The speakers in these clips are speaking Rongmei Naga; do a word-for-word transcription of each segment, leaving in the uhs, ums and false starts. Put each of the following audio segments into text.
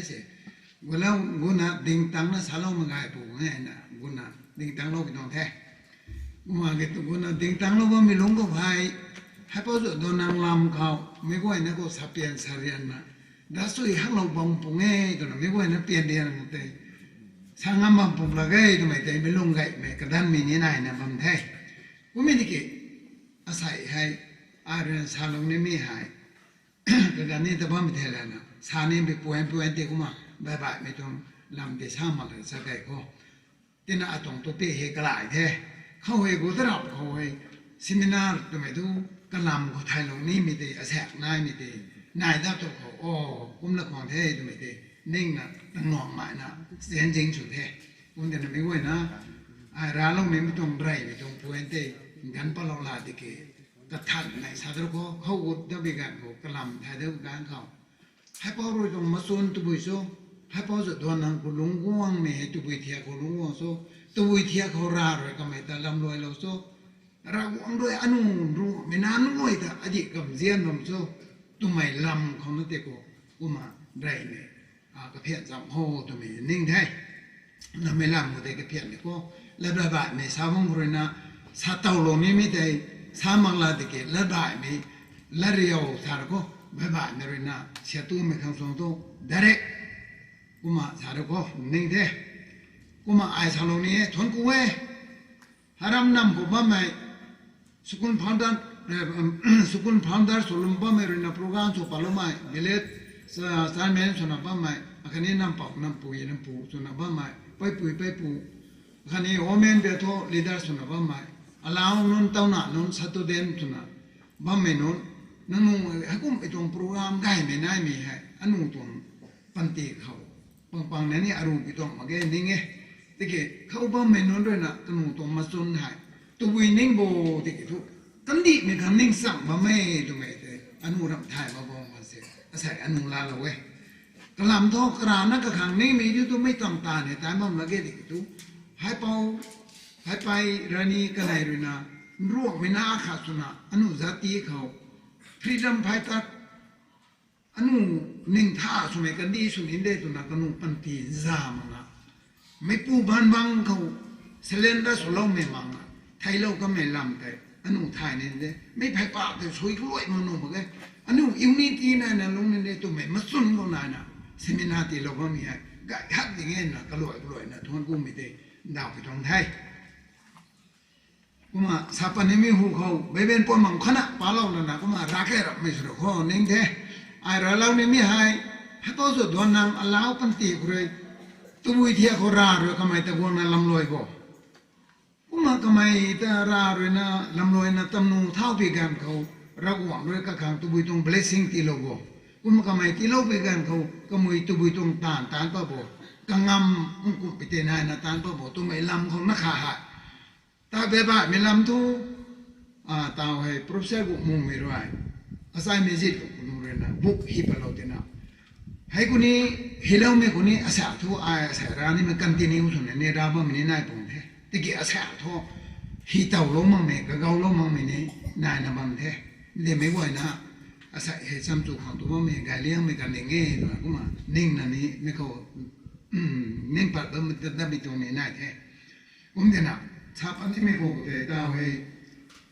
se, gulau guna dingtangna saloumei gay pu nge na guna dingtangloupui tuang the. Kumna ge tu guna dingtanglou bammei lungc khou hei, Haipou Jadonang lam khou meic guayna khou sapian sarianna, dasui haklou bam pu nge twna meic guayna pian rian tei, sa ngam bam pu la ge twmei tei mei lung gaymei kadanmei ni naina bam the. Kummei tiki, asei hei, ai rui salou nimei hei, kaganv ni ta bammei the lana sa nimei puan puan tei kumna, baih baihmei tuang lam tei sa mak la sa kei khou, tina atuang topic hei kalai the. Khou hei gu tarap khou hei, seminar twmei tu, kalam khou thaylou nimei tei asaekc naimei tei, nai dat tu khou o, kumna khwang the twmei tei, ningna tangnuangmaina, changing sw the. Kum tina meic guayna, ai ralou nimei tuang reymei tuang puan tei, ganv patlou la tiki, kathan nei sa da khou khou gut da bi ganv khou kalam thay da ganv khou, Haipou rui tuang machun tabui cho, Haipou Jadonang khou lungc guangmei hei tabui thiak khou lungc guang cho, tabui thiak khou Rav rui kamei ta lamluailou cho, Ravguangc rui anu ruhmei na nunc ta adih kamzian bam cho, twmei lam khou na tei khou, kumna reymei, a, kaphian cham khou twmei ning the. Namei lam khou tei kaphianmei khou, lat baih baihmei sa bam khou rui na, sa tawlou nimei tei, sa mak la tiki lat baihmei, lat riu sa ra khou, baih baihmei rui na, siatumei khang suang tu, direct, kumna sa ra khou ning the. Kumna ai salou ni e, thuanc ku e. Haram nam khou bammei, school founder, school founder swlum bammei rui na program sw patloumei, village chairman swna bammei, akhatni nampou nampui nampu swna bammei, peipui peipu, akhatni women be thu leader swna bammei, alau nunc, tauna nunc, student swna bammei nunc, nangniw heikumhmei tuang program gaymei naimei hei aniu tuang panty khou pang pang na ni aruhpui tuang mak ge ning e. Tiki khou bammei nunc rui na kaniw tuang machun hei, tabui ning bo tiki thu, kandihmei khang ning chang bam e twmei tei aniu ramh thay mak bam khwan se, asei aniu laalou e. Kalam thu karana kakhang ningmei tu twmei tuang ta ni tai bam la ge tiki thu, Haipou, Haipei Rani kanei rui na, nruanghmei na khat swna aniu zati khou, freedom fighter, aniu ningtha swmei kandih sw ni de twna kaniw panty za makna, meipu baanv bang khou surrender swloumei makna, theilou kamei lam tei aniu thay ni de, mei pheypak tei sui kaluai mak nuh mak ge. Aniu unity naina lungc ni de twmei machun khou naina, seminar tiilou bammei hei gay hat ding e na kaluai kaluaina thuanc kumei tei ndauhpui tuang the. Kumna sa pat nimei hu khou beiben puan mang khatna palou lana kumna ravkai rapmei sw ra khou ning the. Ai raclou nimei hei, Haipou Jadonang alau panty khou rui, tabui thiak khou Rav rui kamei ta guangna lamluai bo. Kumna kamei ta Rav rui na lamluaina tamnu thau pi ganv khou, Ravguangc rui kakhang tabui tuang blessing tiilou bo. Kumna kamei tiilou pi ganv khou kamei tabui tuang taanv taanc pat bo. Kangam nkumhmei tei naina taanc pat bo twmei lam khou na kha hei, ta bebamei lam thu, a, tau hei professor Guangmumei rui, achaimei zit khou kanu rui na book hi patlou tina, hei kuni hiloumei kuni asa thu ai asa ra nimei continue swna ni ra bammei ni nai pung the. Tiki asa thu hi tawlou makmei, kagawlou makmei ni naina bam the. Demei guayna, asa hei chamchu khang tu bammei gay liangmei kan ning e twna kumna ningna ni mei khou, ning pat bammei ta datmei tuang ni nai the. Kum tina, sa pat nimei khou tei tau hei,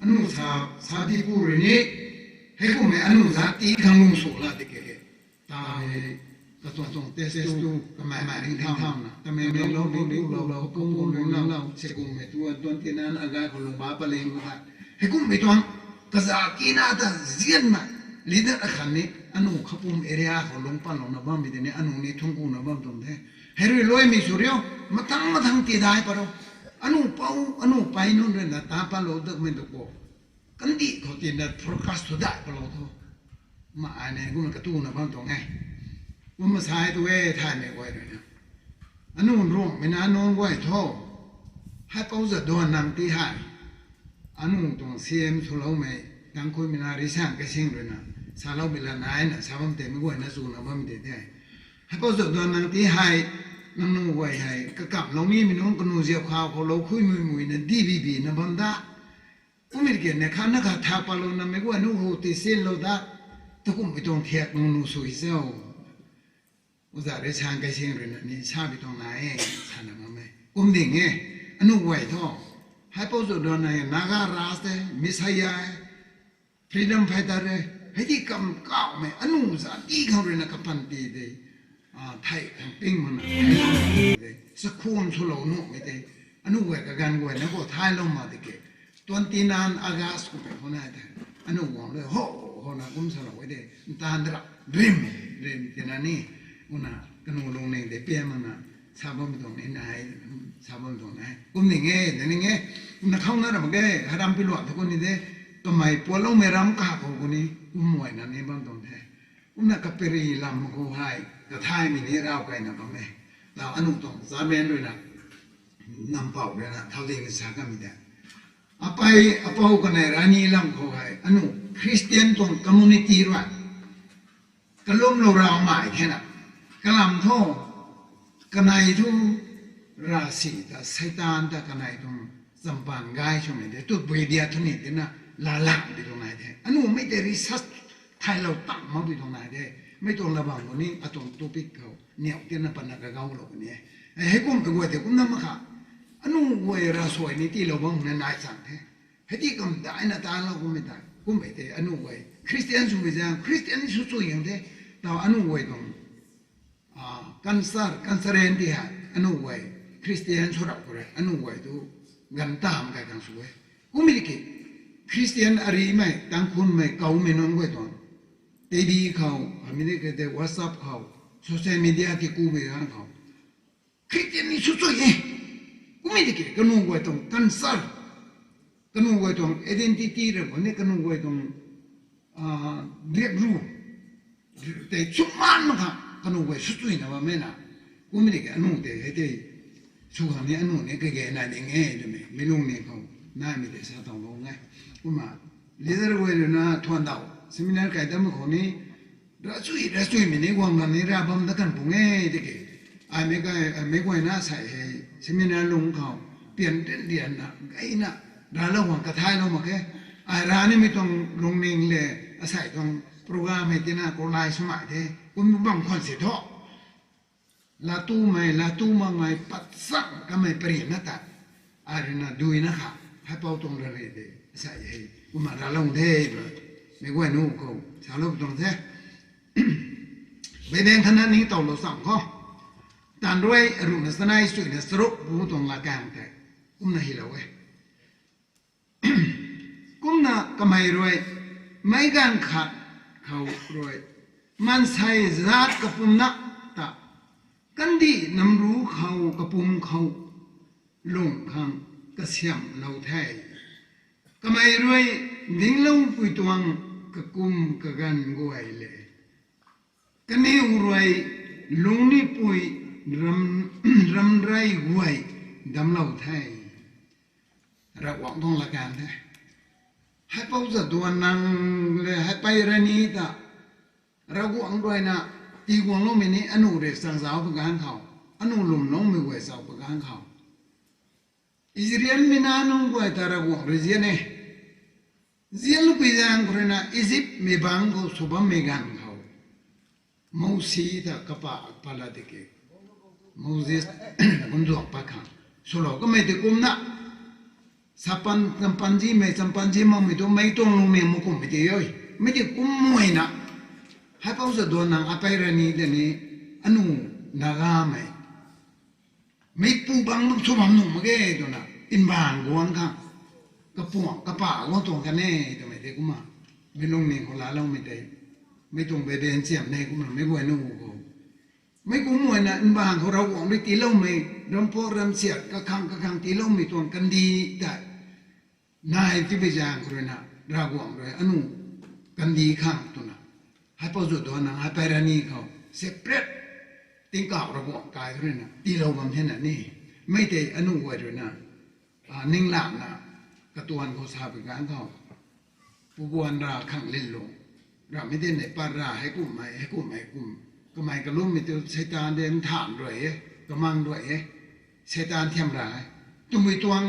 aniu sa, sa tipu rui ni, heikumhmei aniu zat ti khang lung sw la tiki, tau hei, katuang tuang test tu, kamei mei ring thau na, Tamenglong, Tamenglong, Ukhrul, Ukhrul, Khapung, Lunglang, Sekum hei tu, tuan tina, agay khou lung ba paling khou tei, heikumhmei tuang, kazat tina ta zianmei, leader akhat ni, aniu Khapung area khou lungc patlouna bammei tei ni, aniu ni thuanc kuna bam tuang the. Hei rui luaimei sw riu, mathang mathang tidai pat ro. Aniu pou, aniu pei nunc rui na ta patlou datmei tu khou, kandih khou tina focus thu dai patlou tho. Ma ai ni kumna katuna bam tuang e. Kumna sai tu e thaymei guay rui na, aniu nruanghmei na nunc guay tho, Haipou Jadonang ti hei, aniu tuang C M swloumei, Tangkhulmei na Risang Kasing rui na, saloumei la naina sa bam tei mei guayna chuna bam tei the. Haipou Jadonang ti hei, nangniw guay hei kakamlou nimei nunc kanu ziap khou khou lou khui mui mui na D B B na bam da. Kummei ki na khat na khat thak patlouna mei guay nu hu tei sinlou da. Takumhmei tuang thiak nangniw sw cho. Oja rui sang kai sing rui na ni sa bi tuang nai e, sana bam e. Kum ding e, anu guay thu. Haipou zu duan nai, Naga Raj te, Messiah e, freedom fighter e, hei di kam kauhmei, anu zati khang rui na kapanty de, a, thei khang ping mana, thei khang ping de, sakhwang swlou nuhmei de, anu guay kaganv guay na khou thaylou ma tiki, twenty nine August kummei khou nai the, anu guang le ho, ho na kum salou e de, ntan dra, rim, rim tina ni, una, kanu lungning de pian mana, sa bam tuang ni nai, sa bam tuang nai. Kum ning e, de ning e, kumna khou na ram ke, haram piluat thu kum ni de, kamei puatloumei ram kakhou kum ni, kum muay na ni bam tuang the. Kumna kapiri lam khou hei, kathaymei ni raw kaina bam e. Tau anu tuang chairman rui na, nampouh rui na, thau ding sa kamei de. Apei, apou kanei rani lam khou hei, anu Christian tuang community rui kalumlou raw mai the na. Kalam thu, kanei thu, ravsic ta, Seitaan ta kanei tuang champan gay swmei de, tu pui dia thu ni tina, lalang di tuang nai the. Anumei tei research thaylou tang mak di tuang nai the. Mei tuang labang khou ni, atuang topic khou, niw tina pana kagaulou ni. E, hei kum e guay tei kumna mak kha. Anu guay ravsuai ni tiilou bam na nai chang the. Hei di kam daina talou kummei tei, kummei tei anu guay Christian swmei zaeng, Christian sw chui yang the. Tau anu guay tuang cancer, cancer en ti hei, anu guay Christian sw rap khou rui, anu guay tu ganv tam kai khang sw e. Kummei tiki, Christian arimei, Tangkhulmei, Kaumei nunc guay tuang, tei di khou, hamei ni kei tei WhatsApp khou, social media ki kumei ganv khou, Christian ni sw chui e. Kummei tiki, kanu guay tuang cancer, kanu guay tuang identity ra khou ni, kanu guay tuang, a, riak ru tei chukman mak kha, kanu guay sw chuina bammei na. Kummei tiki anu tei hei tei, sw khang ni anu ni kage nai ding e twmei, mei lungning khou naimei tei sa tuang lou e. Kumna, leader guay rui na thuan daw, seminar kai dammei khou ni, ravchui, ravchuimei ni guang lam ni ra bam da kan pung e tiki. Ai mei guay, ai mei guay na sei hei, seminar lung khou, pian rin rian na, gayna, raclou guang kathaylou mak khe. Ai ra nimei tuang lungning le, asei tuang program hei tina, koulai swmei the, kum bam khwan si thu. Laatumei, laatu makmei, patchang kamei pari na ta. Ai rui na dui na kha, haipou tuang rari de, asei hei, kumna raclou the, mei guay nu khou, salou tuang the. Beibeng khatna ni towlou cham khou. Taanv rui, aruna chanei, chuina charuk bu tuang lakaeng tei, kumna hylou e. Kumna kamei rui, meic ganv khat khou rui, maansei zaat kapumna ta, kandih namru khou kapum khou, lung khang kasiamhlou the. Kamei rui, dingloupui tuang kakum kaganv guay le, kaniw rui, lungnipui ram, ramrey guay damclou the. Ravguangc tuang lakaeng the. Haipou Jadonang le Haipei Rani ta, Ravguangc rui na, tiguangloumei ni anu rui chang zauc pa ganv khou, anu lwmloumei guay zauc pa ganv khou, Israelmei nac nunc guay ta Ravguangc rui zian e. Zianloupui zaeng khou rui na Egyptmei bangc khou sw bammei ganv khou, Mosi ta kapa, kapa la tiki, Moses, kum zuak pat khang, swlou kamei tei kumna, sapan, champan zimei, champan zi makmei tu meic tuang lungning mak kummei tei e. Mei tei kum muayna, Haipou Jadonang, Haipei Rani tei ni, anu, Nagamei, meicpu bangc bam sw bam nuh mak ge twna, mbaanv guang khang, kapuang, kapa guang tuang kan e twmei tei kumna, meic lungning khou laaloumei tei, mei tuang beden chiam ne kumna, meic guay nu khou, meic kum muayna mbaanv khou Ravguangc rui tiiloumei, rampuak ramsiat, kakhang kakhang tiiloumei tuang kandih tei, nai tipui zaeng khou rui na, Ravguangc rui anu kandih khang twna, Haipou Jadonang, Haipei Rani khou separate, tingkauh Ravguangc kai khou rui na tiilou bam thena ni, mei tei anu guay rui na, a, ninglanna, katuan khou sapui ganv khou, puguan ra khang linlung, ramhmei tei nei pat ra, heikumhmei, heikumhmei kum, kamei kalummei tu Seitaan de nthan rui e, kamang rui e, Seitaan thiam ra e, twmei tuang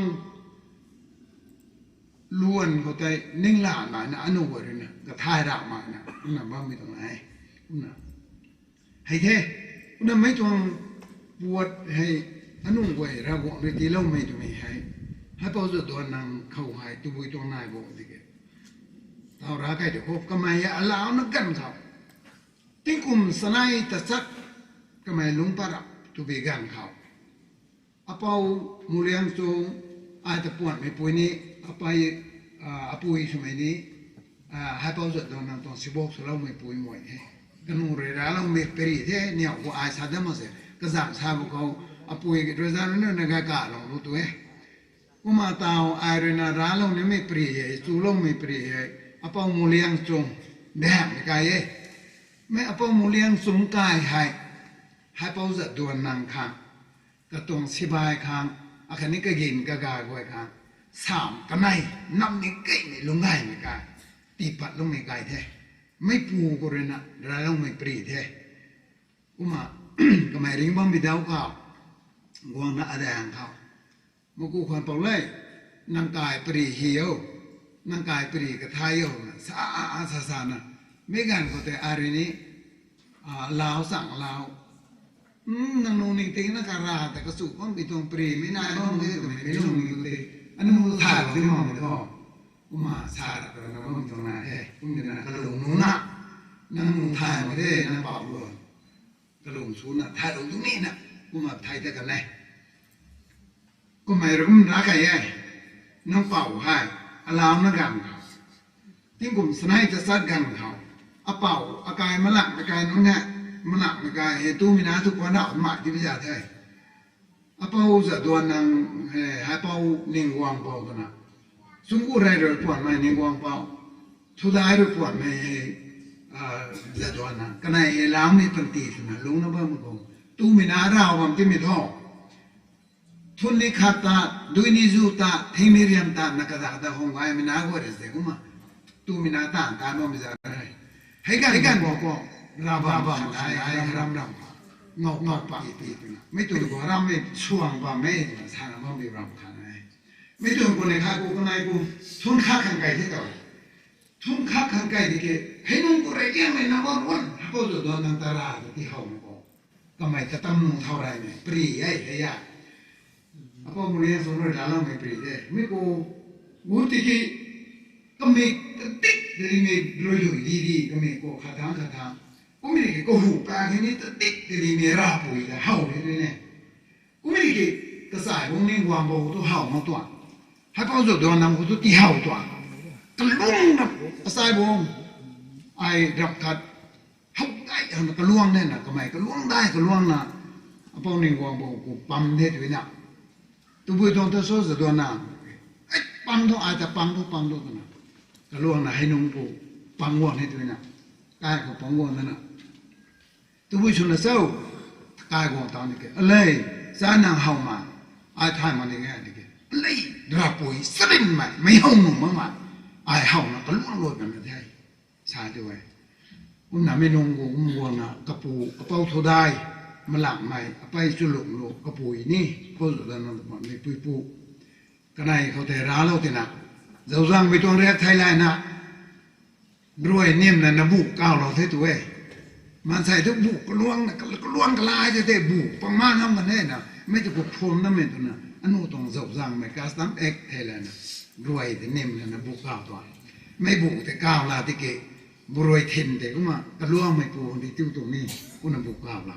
luan khou tei ninglanna, na anu guay rui na kathay ra makna, kumna bammei tuang e, kumna, hei the, Kumna mei tuang puat hei, anunc guay Ravguangc rui tiiloumei twmei hei, Haipou Jadonang khou hei tabui tuang nai bo tiki, tau ra kai de khou kamei hei alauna ganv khou, tingkum sanei tachat kamei lungc pat rap twbi ganv khou, Apou Muliangchung, ai ta puanhmei pui ni, apei, apui swmei ni, Haipou Jadonang tuang sibok swloumei pui mei the. Kanu rui racloumei pary the, niw khou ai sa dam mak se, kazanc sa bu khou, apui rui zan nunc na gay kalung lu tu e. Kumna tau ai rui na raclou nimei pary hei, chuloumei pary hei, Apou Muliangchung, dahmei kai e. Mei Apou Muliangchung kai hei, Haipou Jadonang khang, katuang sibai khang, akhatni kagin kaga guay khang, sam kanei, nam ni keimei lungc gaymei kai, tiipatloumei kai the. Meipu khou rui na racloumei pary the. Kumna, kamei ringc bam bi dau khou, guangna adaeng khou, Maku khwan pou le, nang kai pary hi o, nang kai pary kathai o, sa, sa, sa na. Mei ganv khou tei ai rui ni, lau chang lau. Nang nunc ning tingna kara ta kachu bammei tuang pary mei nai bam de twmei mei lung ni khou tei, aniu thay lou di makmei tho. Kumna sa rap rana bammei tuang nai the, kum dina kalung nunc na, nang nunc thay mak de, nang pou luan. Kalung suna, thaylou tu nina, kumna thay ta kan e. Kummei rui kum ra kai e, nang pou hei, alauna ganv khou, tingkum sanei tachat ganv khou, apou, akai malakmei kai nunc e, malakmei kai hei tumei na thu kuan rau mei ti bi za the. Apou Jadonang, Haipou Ningguangpou twna, Chunggu rey rui puanhmei Ningguangpou, Thudai rui puanhmei hei, Jadonang, kanei hei laumei panty twna lungcna bammei khou, tumei na rau bam timei tho. Thun ni khat ta, dui ni zu ta, thing ni riam ta, na kaza ta hung gaymei na guay rui se kumna, tumei na taanv taanv bammei za e. Hei ganv, hei ganv khou, rav bam khat nai, ram ram ram, ngau ngau pa pi twna, mei tu khou rammei suang bammei twna sana bammei ram khat nai. Mei tu khou ni khat khou kanei khou, thun khat khang kai the tau. Thun khat khang kai di ke, hei nunc khou rey liangmei number one, Haipou Jadonang ta ra ta tiihowmei khou, kamei ta tam nunc thau reymei pary e, hei a. Apou Muliangchung rui racloumei pary de. Mi khou, gu tiki, kamik ta tik tei mei rui lui di di, kamik khou khat thangc khat thangc. Kummei ki kahu pa khe ni ta tik tei mei ravpui ta how ni ni ne. Kummei ki, kachai bung Ningguangpou tu how mak tuang. Haipou Jadonang khou tu tiihow tuang. Kaluang na, kachai bung. Ai rap khat, how dai hana kaluang nena, kamei kaluang dai kaluang na, Apou Ningguangpou khou pam the twna. Tabui tuang ta so Jadonang, ei, pang thu, ai ta pang thu, pang thu twna. Kaluang na hei nunc khou pang guang the twna. Kai khou pang guang nana. Tabui swna cho, kai guang tang di ke. Alei, cha nang how ma, ai thay mak ding e di ke. Alei, ravpui, sarinmei, mei how nunc makmei, ai howna kaluang luai bam na the. Sa tu e. Kumna mei nunc khou kum guangna kapu, Apou Thudai, malakmei, apei Chulunglu, kapui ni, Apou Jadonang ta puanhmei puipu. Kanei khou tei raclou tina. Zauzangmei tuang riak thei layna. Ruai nimna na bu kawlou the tu e. Maansei tu bu kaluang na, kaluang kalai the the bu pang ma ngam kan e na. Mei tu khou phum namei twna. Anu tuang zauzangmei custom act thei layna. Ruai tei nimna na bu kaw tuang. Mei bu tei kaw la tiki, bu ruai thin tei kumna kaluangmei pu di tu tuang ni, kumna bu kaw la.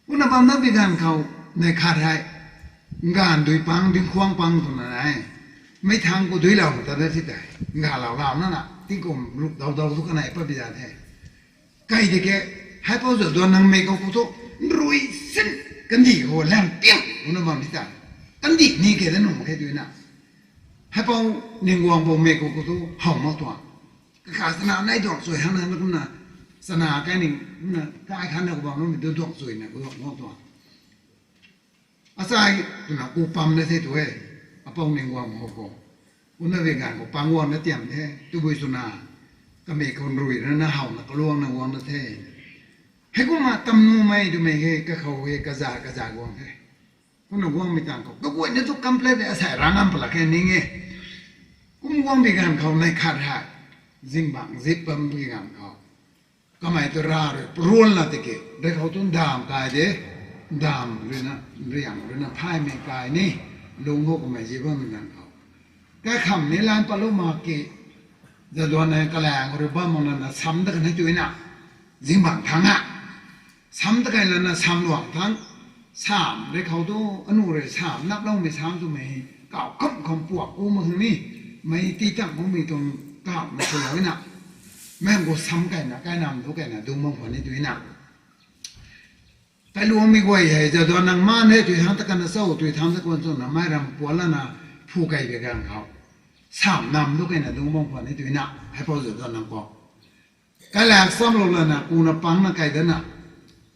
Kumna bam dat bi ganv khou, nei khat hei, nganv dui pang, dui khuang pang twna e. Mei thangc khou duilou ta da si tei, ngalou lau nana, tingkum ruk dau dau tu kanei pat bi za the. Kai di ke, Haipou Jadonang mei khou khou thu, nrui sin, kandih khou lam piang, kumna bam di ta. Kandih ni ke da nung khe duina. Haipou Ningguangpou mei khou khou thu, how mak tuang. Kakha chana nai duang chui hang na kumna, chana kai ning, kumna, kai khan na khou bam nunc mei tu duang chui na khou duang mak tuang. Achai, twna ku pam na the tu e, Apou Ningguangpou khou. Kumna bi ganv khou pang guang na tiam the, tabui swna, kamei khou nrui na na howna kaluang na guang na the. Heikumna tam numei twmei hei kakhou hei kaza kaza guang the. Kumna guangmei tang khou, kaguayna tu complete asei ra ngam pala khe ning e. Kum guang bi ganv khou nei khat hei, zingbangc zip bam bi ganv khou. Kamei tu rav rui paruan la tiki, dei khou tu ndam kai de, ndam ruina, riang ruina phaymei kai ni, lung khou kamei zi bammei ganv khou. Kaikham ni lan patlou mak ki, Jadonang kalang khou rui bam mak lana sam ta kan hei tuina, zingbangc thangc a. Sam ta kai lana sam luang thangc, sam rui khou tu, anu rui sam naploumei sam twmei, kau kham kham puak ku mak khang ni, mei ti tang khou mei tuang kau na swlou na. Mei khang khou sam kaina, kainam tu kaina, dungc bam khwan ni tuina. Kailuangmei guay hei, Jadonang man hei tui thangc ta kana cho, tui thangc ta kan cho na, mei ram puan lana, phu kai bi ganv khou. Sam nam tu kaina dungc bam khwan ni tuina, Haipou Jadonang khou. Kailak samlou lana, kuna pangna kai dana.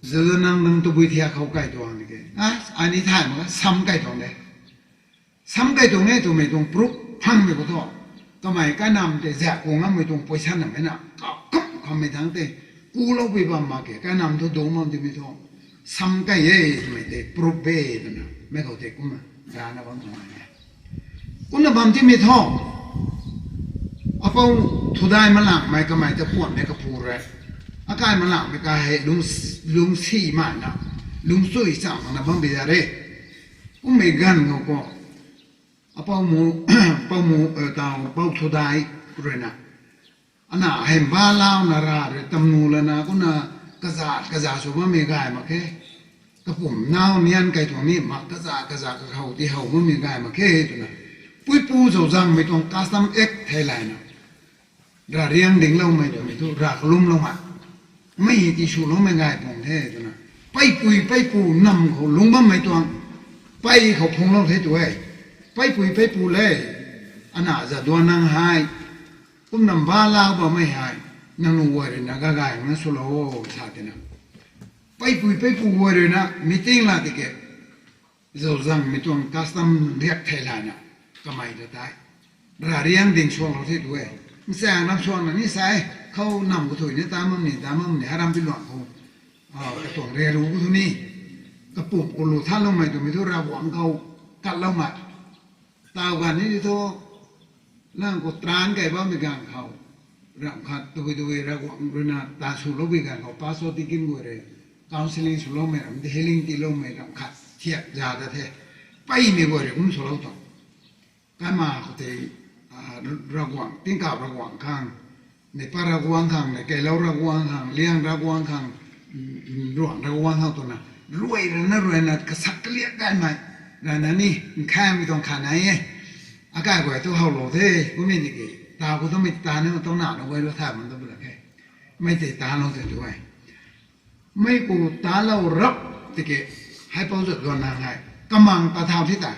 Jadonang nang tabui thiak khou kai tuang ni ke. A, ai ni thay mak ka, sam kai tuang de. Sam kai tuang e twmei tuang proof phangmei khou thu. Kamei kainam tei zak ku ngammei tuang poisa namei na, kau kham khammei thangc tei, kuloupui bam mak ke, kainam thu dungc bam timei thu. Sam kai e twmei tei proof e twna, mei khou tei kumna, rana bam tuang e. Kumna bam timei thu. Apou Thudai Malangmei kamei ta puanmei kapu rui. Akai Malangmei ka hei lung, lungcsimei na, lungchui cham makna bam bi za re. Kummei ganv khou khou. Apou mu, pou mu, e, tau, Pou Thudai ruina. Ana hei mba launa rav rui tamnu lana kumna kazat kazat sw bammei gay mak khe. Kapumc nau nian kai tuang ni mak kazat kazat kakhou tihow bammei gay mak khe twna. Puipu Zouzangmei tuang custom act thei layna. Ravriang dingloumei twmei thu rav kalumloumei. Mei tiswloumei gay pung the twna. Peipui peipu nam khou lungc bammei tuang. Pei khou phunglou the tu e. Peipui peipu le. Ana Jadonang hei. Kumna mba lau bammei hei. Nangniw guay ruina gagay na swlou o sa tina. Peipui peipu guay ruina meeting la tiki. Zouzangmei tuang custom riak thei layna, kamei ta tei. Ravriang ding suanglou the tu e. Nchaeng ram suangna ni sa e, khou nam kathui ni ta mam ni, ta mam ni, haram pi luang khou. A, katuang riaru khou thu ni. Kapumc kulu thanloumei twmei thu Ravguangc khou katloumei. Tau ganv ni thu, nang khou traan kai bammei ganv khou. Ramh khat tabui tabui Ravguangc ruina ta swloupui ganv khou pastor deacon guay rui. Counselling swloumei ram, healing tiiloumei ram khat thiak za ta the. Peimei guay rui kum swlou tuang. Kaima khou tei, a, Ravguangc, tingkauh Ravguangc khang, Neipa Ravguangc khang, Neikailou Ravguangc khang, Liang Ravguangc khang, Ruangc Ravguangc khang twna, ruai rana ruaina kasak kaliak gaymei, rana ni, nkhaengmei tuang khat nai e. Akai guay thu howlou the, kummei ni ki, ta khou twmei ta ni ma tau na na guay rui thay bam tu bu lak khe. Mei tei talou tei tu e. Mei khou talou rap tiki, Haipou Jadonang hei, kamang ta thau thi ta.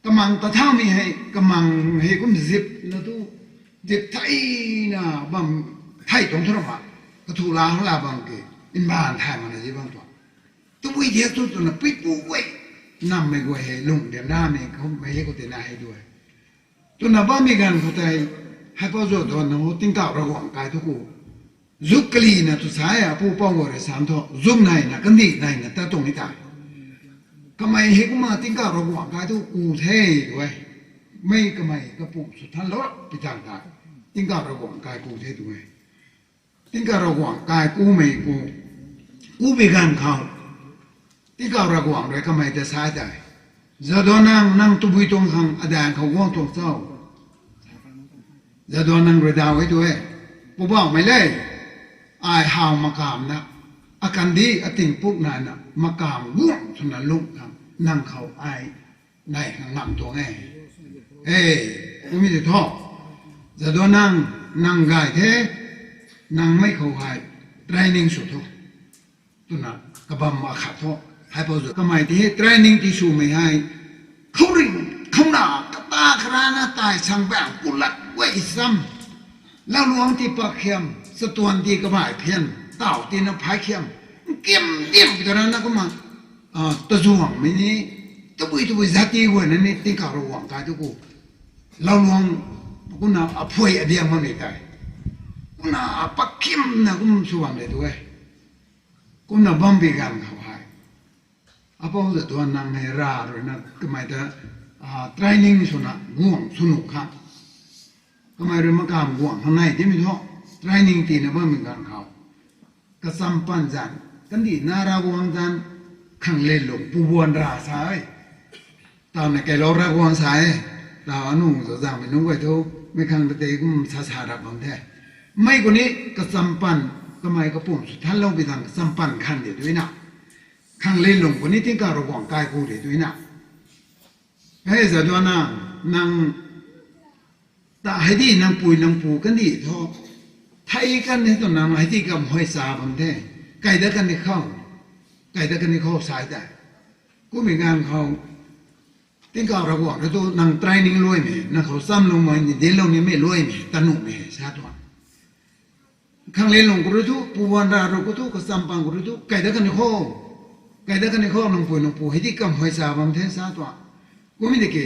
Kamang ta thaumei hei, kamang hei kum zip na tu, zip theina bam, thei tuang thu rama, kathu la la bam ki, mbaanv thay mana zip bam tuang. Tabui thiak tu twna puipu guay, nammei guay hei lung diam namei khou mei hei khou tei na hei tu e. Twna bammei ganv khou tei, Haipou Jadonang hou tingkauh Ravguangc kai thu khou, zuk kalina tu sa e, apu pou guay rui sa thu, zuk neina, kandih neina ta tuang ni ta. Kamei hei kumna tingkauh Ravguangc kai thu ku the tu e. Mei kamei kapumc sw thanlou pi tang ta. Tingkauh Ravguangc kai ku the tu e. Tingkauh Ravguangc kai kumei ku, ku bi ganv khou. Tingkauh Ravguangc rui kamei ta sa tei. Jadonang, nang tabui tuang khang adaeng khou guang tuang cho. Jadonang rui daw e tu e. Poubauhmei le. Ai how makamna. Akandih ating puk naina. Makam guang twna lung khang. Nang khou ai nai khang ngam tuang e. E, kummei tei thu. Jadonang, nang gay the. Nang mei khou hei. Training sw tho. Twna kabam akhat thu, Haipou Jadonang. Kamei ti hei training ti swmei hei, khouring, khouna, kata karana tai sang bang, kulat guay sam, lauluang ti pak khiam, chatuan ti kabai phian, tau tina phay khiam, nkim dim tarana kumna, a, tazuangmei ni, tabui tabui zati guayna ni tingkauh Ravguangc kai tu khou, lauluang, kumna aphuai adiang bam ni tei, kumna apak khimna kum sw bam de tu e. Kumna bam bi ganv khou hei, Apou Jadonang hei rav ruina kamei ta, a, training swna guang sw nuh khang. Kamei rui makam guang khang nai timei thu. training tiina bammei ganv khou, kacham pan zanc, kandihna Ravguangc zanc, khang lenlung pubuan ra sa e. Tawna keilou Ravguangc sa e. Taw anu zazangmei nunc guay thu, mei khang ta tei kum sa sa rap bam the. Mei khou ni kacham pan, kamei kapumc sw thanlou bi tang kacham pan khan de tuina. Khang lenlung khou ni tingkauh Ravguangc kai ku de tuina. Hei Jadonang, nang ta hei di nang pui nang pu kandih thu, thei kan ni tu nang hei di kam huay cha bam the. Kai dat kan ni khou, kai dat kan ni khou sa e tei. Kummei ganv khou, tingkauh Ravguangc rui tu nang training luaimei, nang khou chamlou mei ni, dinclou nimei luaimei, tanuhmei sa tuang. Khang lenlung khou rui thu, pubuan ra rui khou thu, kacham pan khou rui thu, kai dat kan ni khou, kai dat kan ni khou, nang pui nang pu hei di kam huay cha bam the sa tuang. Kummei tiki,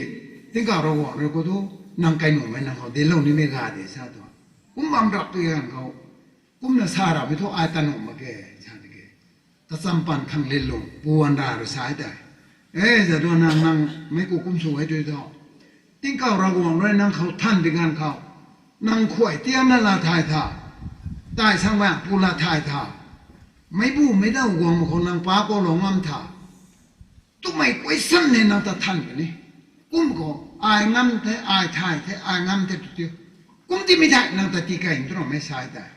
tingkauh Ravguangc rui khou thu, nang kai nuhmei nang khou dinclou nimei ga de sa tuang. Kum bam rap tei ganv khou, kumna sa rapmei thu ai tanuh mak ge, sa tiki. Kacham pan khang lenlung, pubuan ra rui sa e tei. E, Jadonang nang meic ku kum sw e tui thu. Tingkauh Ravguangc rui nang khou than bi ganv khou. Nang khuay tiamna laa thay tha. Tai sang bang pu laa thay tha. Meic bu meic daw guang mak khou nang pa koulou ngam tha. Twmei question ni nang ta than puni. Kum khou, ai ngam the, ai thay the, ai ngam the tw tiu. Kum timei thei nang ta tii kai twmei sa e tei.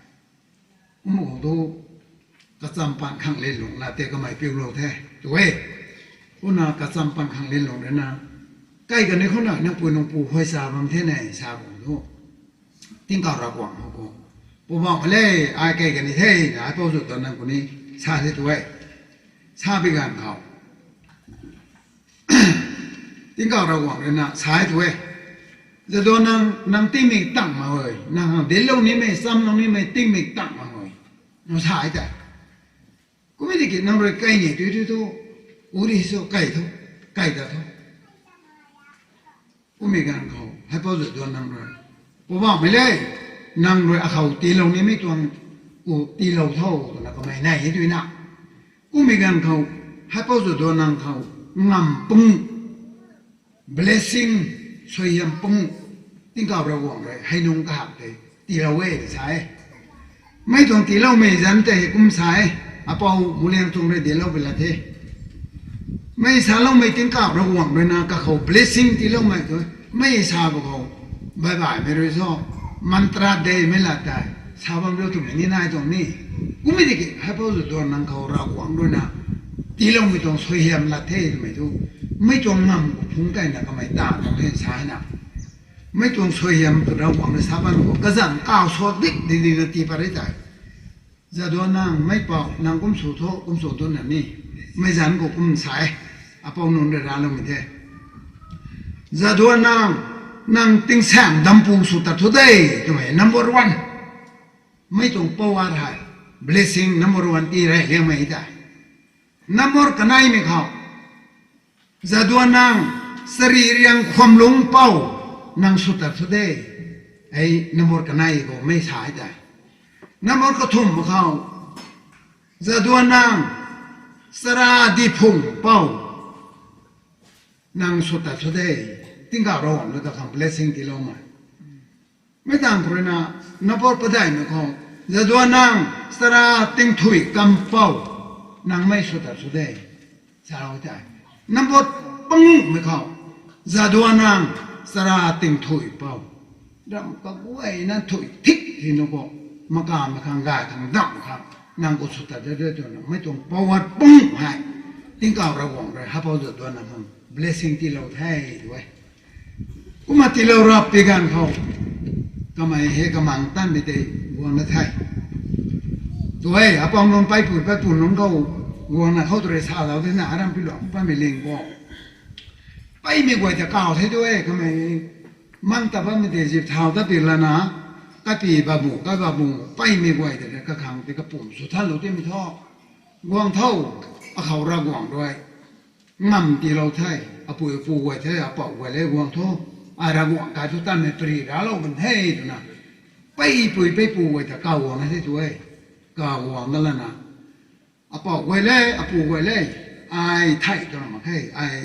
Kum khou thu, kacham pan khang lenlung laa tei kamei piulou the, tu e. Kumna kacham pan khang lenlung rui na, kai kani khou na, nang pui nang pu huay cha bam the ne, sa bam thu. Tingkauh Ravguangc khou khou. Poubauhmei le, ai kai kani the, na ai Pou Jadonang khou ni, sa the tu e. Sa bi ganv khou. Tingkauh Ravguangc rui na sa e tu e. Jadonang, nang tingmik tang mak e. Nang khang dinclou nimei, chamlou nimei, tingmik tang mak e. Nang sa e tei. Kummei tiki nang rui kai ni tui tui thu, uri sw kai thu, kai ta thu. Kummei ganv khou, hei Pou Jadonang rui. Poubauhmei le, nang rui akhou tiilou nimei tuang, ku tiilou tho, twna kamei nai e tuina. Kummei ganv khou, hei Pou Jadonang khou, ngam pung, blessing, suaihiam pung, tingkauh Ravguangc rui, hei nung kahak tei, tiilou e, sa e. Mei tuang tiiloumei zanc tei hei kum sa e, apou Muliang tuang rui dinclou bi la the. Mei saloumei tingkauh Ravguangc rui na kakhou blessing tiiloumei tu, mei sa ba khou, baibaimei rui so, mantra demei la tei, sa bam riu twmei ni nai tuang ni. Kummei tiki, hei Pou Jadonang khou Ravguangc rui na, tiiloumei tuang suaihiam la the twmei tu, mei tuang ngam khou phungc kaina kamei ta tuang the sa na. Mei tuang suaihiam tu Ravguangc rui sa bam khou, kazanc kaw suak dik di di na tii pat ri tei. Jadonang, mei pou, nang kum sw tho, kum sw tho na ni. Mei zanc khou kum sa e. Apou nunc rui raloumei the. Jadonang, nang tingsaeng dampu sw tat thu de, twmei number one. Mei tuang power hei, blessing number one tii rey liangmei tei. Number kaneimei khou, Jadonang, chari riang khwamlungc pou, nang sw tat thu de. Hei number kanei khou mei sa e tei. Number kathumh khou, Jadonang, chara diphung pou, nang sw tat thu de. Tingkauh Ravguangc rui kakhang blessing tiiloumei. Mei tang khou rui na, number padeihmei khou, Jadonang, chara tingthui kam pou, nang mei sw tat thu de. Sa e tei. Number panguhmei khou, Jadonang, chara tingthui pou, ram kaguayna thui thik thei nu khou, makamei khang gay khang damh khang, nang khou sw tat de de twna, mei tuang power panguh hei, tingkauh Ravguangc rui hei Pou Jadonang khang blessing tiilou the tu e. Kumna tiilou rap pi ganv khou, kamei hei kamang tanmei tei guangna the. Tu e, apou nunc paipu, paipu nunc khou, guangna khou tu rui salou de na, aram piluang paimei ling khou. Paimei guay ta kaw the tu e, kamei mang ta bammei tei zip thau ta pi lana, kapi babu, kai babu, paimei guay ta kakhang tei kapumc sw thanlou timei thu. Guang tho, akhou Ravguangc rui. Ngam tiilou the, apui apu guay the, apou guay le guang tho, ai Ravguangc kai thu tanmei pari raclou kan the twna. Peipui peipu guay ta kaw guang the tu e, kaw guang da lana. Apou guay le, apu guay le, ai thei twna mak khe, ai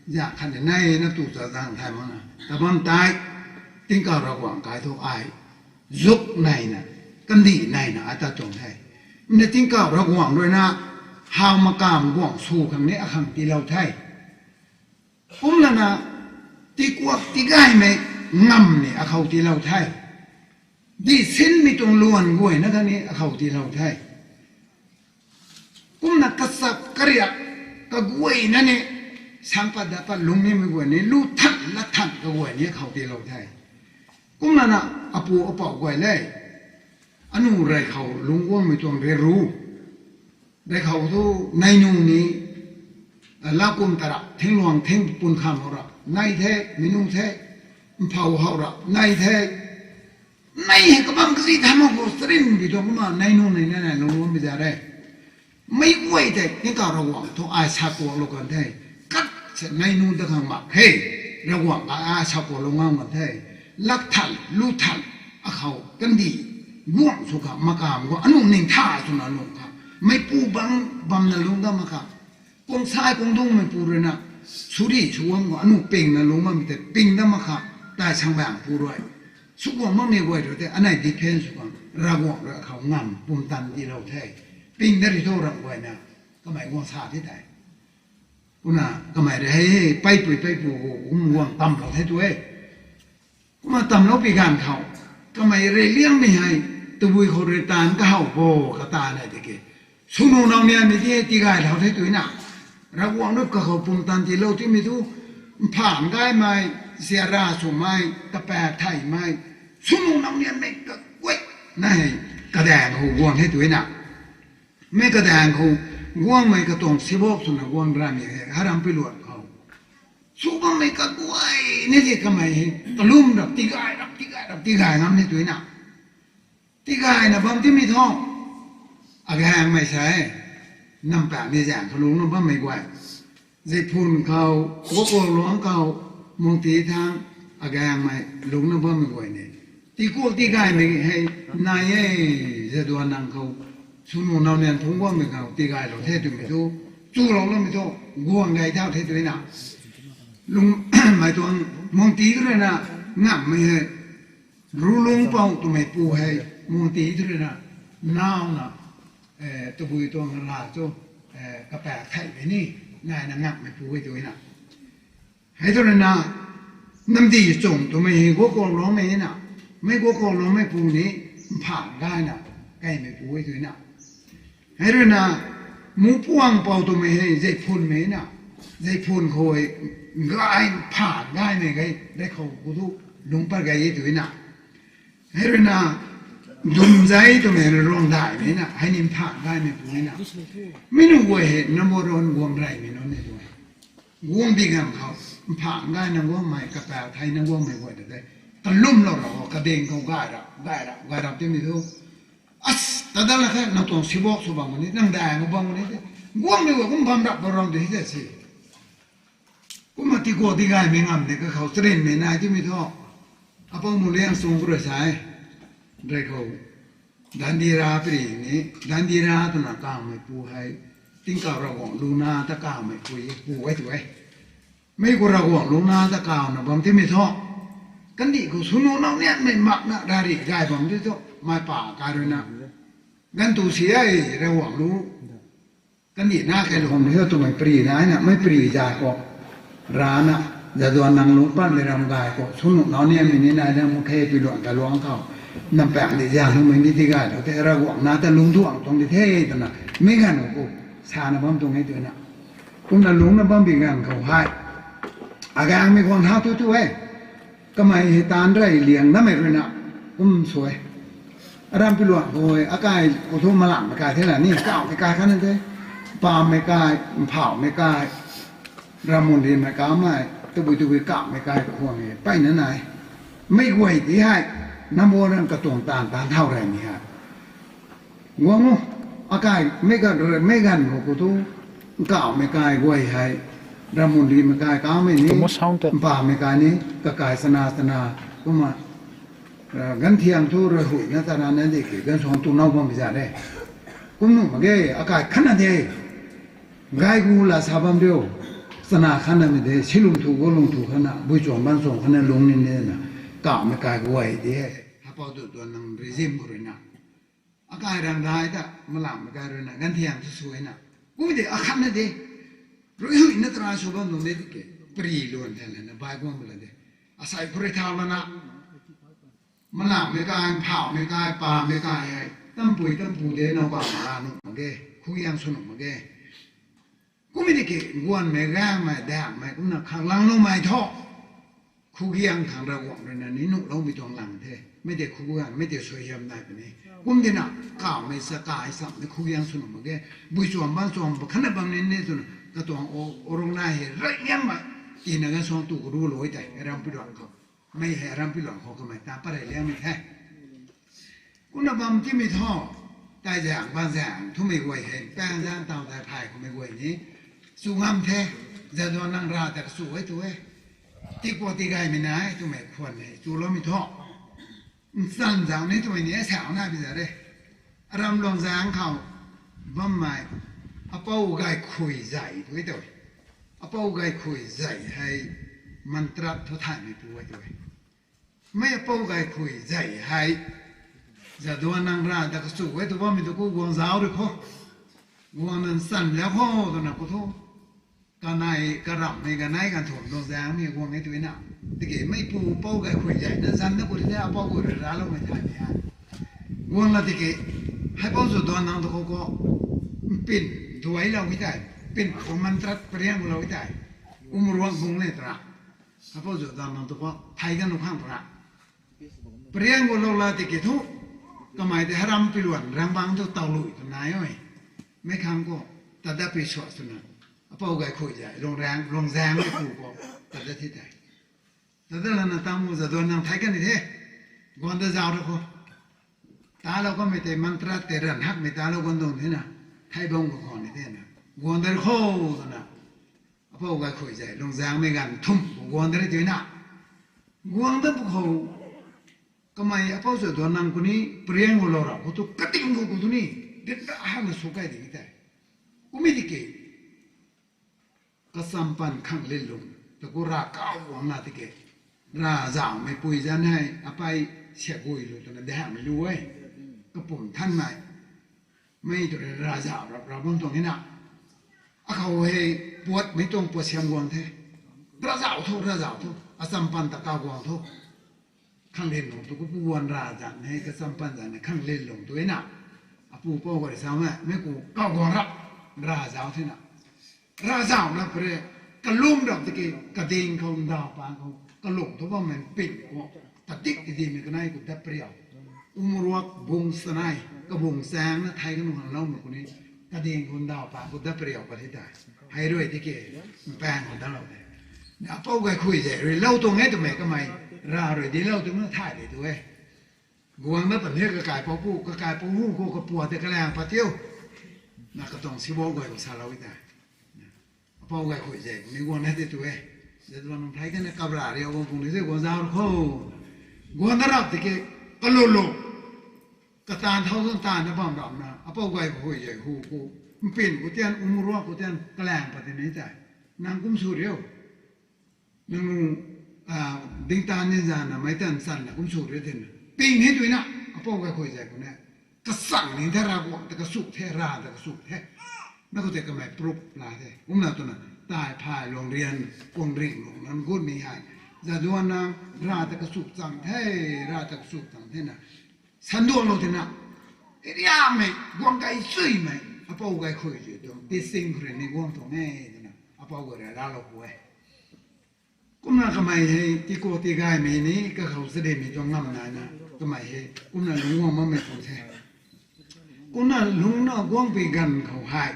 zak khat ni nei na tu ta zang thay makna. Ta bam tei, tingkauh Ravguangc kai thu ai, zuk neina, kandih naina ata tuang the. Kumna tingkauh Ravguangc rui na, how makamv guangc sw khang ni akhang tiilou the. Kumlana, tikuak tigaymei ngamv ni akhou tiilou the. Di sinmei tuang luan guayna khatni akhou tiilou the. Kumna kachap kariak kaguayna ni, sang pat dat pat lungc nimei guay ni, lu than lak than kaguay ni akhou tiilou the. Kumlana, apu apouc guay le, aniu rey khou lungc guangmei tuang re ru. Rey khou thu, neinu ni, lau kum ta rap, thingluang thing pun kham hou rap nai the, meic nunc the, mphou hou rap nai the. Nai hei kabam kazi tham mak khou charynmei tuang kumna neinu ni nai nai lungc guangmei za re. Meic guay tei tingkauh Ravguangc thu ai sa kuaklou kan the. Kat se neinu dat khang mak khe. Ravguangc ai sa kuaklou ngam kan the. Lak than, lu than, akhou kandih guangc sw kha, makamv guangc aniu ning tha swna lungc kha. Meipu bang bamna lungc dat mak kha. Kuang sai kuang dungmeipu rui na, suri sw guang khou aniu pingna lungc bammei tei ping dat mak kha, tai sangbaengpu rui. Sw guang makmei guay rui tei anei defence sw khang Ravguangc rui akhou ngamv pumtan tiilou the. Ping dat ri thu ramh guayna, kamei guang sa the tei. Kumna kamei rui hei, hei, peipui peipu khou kum guang tamlou the tu e. Kumna tamlou pi ganv khou, kamei rey liangmei hei, tabui khou rui taanv kahow bo, kata nai tiki. Swnu nau nianmei ti, tigaylou the tu na. Ravguangc rui kakhou pumtan tiilou timei thu, mphan gaymei, siara swmei, kapaek theimei, swnu nau nianmei kaguay na hei, kadaeng khou guang the tu na. Mei kadaeng khou guangmei katuang sibok swna guang ramei hei, haram piluan khou. Sw bammei kaguay ni ti kamei hei, kalum rap, tigay rap, tigay rap, tigay ngam ni tu na. Tigayna bam timei thu, agaengmei sa e, nampak ni zaeng khou lungcna bammei guay. Zeiphun khou, Gokolluang khou, Mungti thang, agaengmei lungcna bammei guay ni. Tikuak tigaymei hei, nai e, Jadonang khou, swnu nau nian phungc guangmei khou, tigaylou the twmei thu, chulouloumei thu, guang gay thau the tu na. Lung, mei tuang, Mungti tu rui na, ngammei hei, Rulungpou twmei pu hei, Mungti tu rui na, nauna, tabui tuang la chu, kapaek theimei ni, naina ngakmei pu e tu na. Hei tu rui na, Namdi Chung twmei hei Gokolluangmei na, mei Gokolluangmei pu ni, mphan gayna, kaimei pu e tu na. Hei rui na, Mupuangpou twmei hei Zeiphunmei na, Zeiphun khou hei, gay, mphan gaymei gay, rey khou khou thu, lungc pat gay e tu na. Hei rui na, Dumzei twmei Ruangdaihmei na, hei ni mphan gaymei pu e na. Mi nunc guay hei, number one guang reymei nunc ni tu e. Guang bi ganv khou, mphan gayna guangmei, kapaek theina guangmei guay ta tei. Kalumlou rap, kading khou gay rap, gay rap, gay rap timei thu. As, ta dat la khe, nang tuang sibok sw bam ni, nang daeng khou bam ni te. Guangmei guay kum bam rap bam ram di te si. Kumna tikuak tigaymei ngamv ni kakhou charynmei nai timei thu. Apou Muliang Sung khou rui sa e. Rey khou. Dandira piri ni, Dandira twna kawmei pu hei. Tingkauh Ravguangc lungna ta kawmei pu e, pu e tu e. Mei khou Ravguangc lungna ta kawna bam timei thu. Kandih khou swnu nau nianmei makna rari gay bam ti thu, mei pa kai rui na. Ganv tu si e, Ravguangc lu. Kandih na kai lung ni thu twmei pari na, na, mei pari zay khou. Rana, Jadonang lungc patmei ram gay khou, swnu nau nianmei ni nai na mu khe piluan kaluang khou. Nampak di zang lumei ni tigaylou the, Ravguangc na ta lungc duang tuang di the twna, mei ganv khou, sana bam tuang e tu na. Kumna lungcna bam bi ganv khou hei. Agaengmei guang thau tu tu e. Kamei hei taanv rey liang namei rui na, kum sw e. Aram piluan khou hei, akai khou thu malanghmei kai the la ni, kawmei kai khatna the. Pammei kai, mphawmei kai, ramun rinmei kamei, tabui tabui kawmei kai khou khwang e, mpeyna nai. Mei guay ti hei, number one katuang taanv taanv thau reymei hei. Guang o, akai, mei ganv, mei ganv khou khou thu, nkawmei kai guay hei, ramun rinmei kai kamei ni, Promote sound tei. Mpamei kai ni, kakai chana chana, kumna, ganv thiang thu rui huina tarana di ki, ganv suang tu nau bammei za de. Kum nuh mak ge, akai khatna de. Gay gu la sa bam riu, chana khatnamei de, si lung thu, gu lung thu khatna, bui chuang bang chuang khatna lung ni de na, kawmei kai guay de. Hapou tu tuang nang regime khou rui na. Akai rang dai ta malam kai rui na ganvthiam sw sw na. Kum de akhatna de. Rui hui na tara sw bam nung de tiki. Pari luan the lana bai guang la de. Asei khou rui thau lana. Malam mei kai, phau mei kai, pa mei kai hei. Tampui tampu de nau ba mara nuh mak ge. Khugiang sw nuh mak ge. Kum tiki guanmei, gaengmei, daengmei, kumna khang lang loumei thu. Khugiang khang Ravguangc rui na ni nuh loumei tuang lang the. Mei tei khugiang, mei tei suaihiam nai puni. Kum tina, kawmei sa kai samei khugiang sw nuh mak ge. Bui chuam bang chuam, ba khatna bam ni ni twna, katuang o, o rung nai hei, rey liangmei. Tina ganv suang tu karu lou tei, rampi luan khou. Mei hei rampi luan khou kamei ta parey liangmei the. Kumna bam timei thu, tai zaeng, bang zaeng, thumei guay hei, paeng zaeng, taw tai phay khoumei guay ni, chu ngam the, Jadonang ra ta kachu e tu e. Tikpua tigaymei nai, twmei khwan hei, chuloumei thu. Nchan zang ni twmei ni, sau nai pi za re. Aram luang zaeng khou, bammei, apou gay khui zay tu e tu e. Apou gay khui zay hei, mantra thu thaymei pu e tu e. Mei apou gay khui zay hei. Jadonang ra ta kachu e tu bammei tu ku guang zauc rui khou. Guang nan san liau khou twna ku thu. Kanei, karamhmei, kanei, kanthumh, luang zaengmei guang e tu na. Tiki meipu pou gay khui zay na zan na ku rui the apou gay rui raloumei thay ni hei. Guang la tiki, hei pou Jadonang tu khou khou, mpin duailou e tei, mpin khou mantra pariang lou e tei, umruak bung le twna. Hei pou Jadonang tu khou, thei ganv nu khang twna. Pariang gu lou la tiki thu, kamei tei hei rampi luan, rangbang thu taw lui tw nai e. Mei khang khou, tat dat pi sua swna. Apou gay khui zay, luang zaeng, luang zaeng mei pu khou, tat dat thi tei. Tat dat lana tamu Jadonang thei kan ni the. Guang dat zauc rui khou. Talou kamei tei mantra tei ranv hakmei talou guang dun the na. Thei bam khou khwan ni the na. Guang dat khou twna. Apou gay khui zay, luang zaengmei ganv thumh khou guang dat ri tu na. Guang dat pu khou, kamei apou Jadonang ku ni, pariang gu lou ra khou tu, kating khou ku tu ni, dinc ra hana sw kai ding tei. Kumei tiki, kachampan khang lin lung, ta ku ra kau guang na tiki. Ravzauhmei pui zan hei, apei siak gui lu twna dehangmei lu e. Kapumc thanmei. Mei tu rui ravzauh rap rap bam tuang e na. Akhou hei puatmei tuang puat siam guang the. Ravzauh thu, ravzauh thu. Kachampan ta kau guang thu. Khang lin lung tu ku pu guan ravzan hei, kachampan zan hei khang lin lung tu e na. Apu pou gay samei, mei ku kau guang rap. Ravzauh the na. Ravzauh na pare, kalum rap tiki, kading khou, ndau pang khou, kalung thu bammei pin khou, kadik kadimei kanei khou dat pariau. Umruak bung sanei, kabung chaeng na thei kanu hang loumei khou ni, kading khou, ndau pang khou dat pariau pat the tei. Hei rui tiki, mpaeng khou dat lou de. Apou gay khui zay rui lou tuang e twmei kamei, ra rui di lou tuang na thay de tu e. Guang na pan he kakaipouc pu, kakaipouc hu khou kapua tei kalaeng pat tiu. Na katuang sibo guay khou salou e tei. Apou gay khui zay, ni guang na tei tu e. Jadonang thei kan na kap ra riu guang pung ni tei guang zauc rui khou. Guang na rap tiki, kalolo. Kataanv thau zan taanv na bam ramna, apou gay khui zay hu khou. Mpin khou tian, umruak khou tian, kalaeng pat tei ni tei. Nang kum sw riu. Nang, dingtan ni zana meic tan channa kum sw riu twna. Ping hei tu na, apou gay khui zay khou na. Kasang ni the Ravguangc ta kachu the, ra ta kachu the. Na khou tei kamei proof la the. Kumna twna, tai phay luang rian, kuang ring luang nan gut ni hei. Jadonang, ra ta kachu chang the, ra ta kachu chang the na. Sanduanglou tina, area mei, guang kai chuimei, apou gay khui zay tuang, teaching khou rui ni guang tuang e, twna, apou gay rui ralou pu e. Kumna kamei hei, tiku tigaymei ni, kakhou chadimei tuang ngam naina, kamei hei, kumna lungc guang bammei tuang the. Kumna lungcna guangpui ganv khou hei,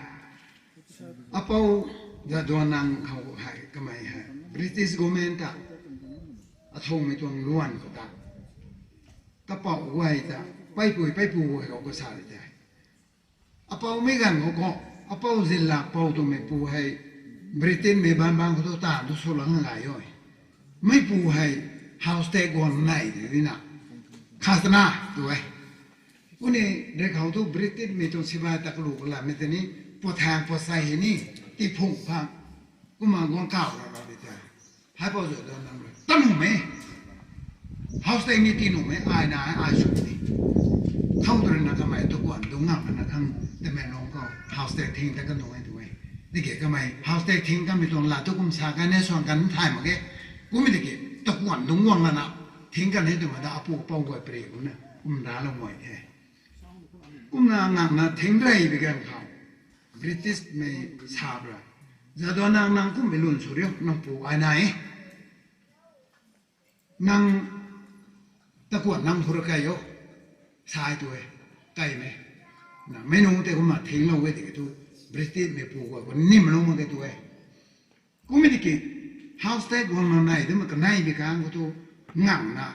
apou Jadonang khou hei, kamei hei, British government ta, athungmei tuang luan khou ta, kapouc guay ta, peipui peipu guay khou kasa ri tei. Apoumei ganv khou khou, apou Zinlakpou twmeipu hei, Britainmei banban khou tu taanv tu swlou ngai o. Meipu hei, house tag guang nei de dina. Khasana, tu e. Kuni, rui khou tu Britainmei tuang sibai ta kalu kalammei tei ni, puathaeng puatsei hei ni, tiphung phang. Kumna guang kau ra ra di tei. Haipou Jadonang rui, ta nuhmei. House tag ni tii nuhmei, ai na, ai sw ni. Khou tu rui na kamei tu kuan dung ngam na khang Tamenglong khou house tag thing ta kan dung e tu e. Tiki kamei house tag thing kamei tuang la tu kum sa kan ne suang kan thay mak e. Kum tiki tu kuan dung guang lana thing kan he tu ma da apu apou guay pari kum na kum da la guay the. Kumna ngam na thing rei bi gan khou British mei sap ra. Jadonang nang kum mi lun su riu nang pu ai na e. Nang ta kuan nang hura kai o. Sai tu e. Kai me. Na mei nung te kumna thinglou e tiki tu British mei pu guay ko nim lou mak ke tu e. Kum mi tiki house tag guang na nai de ma kanei bi kang ko tu ngam na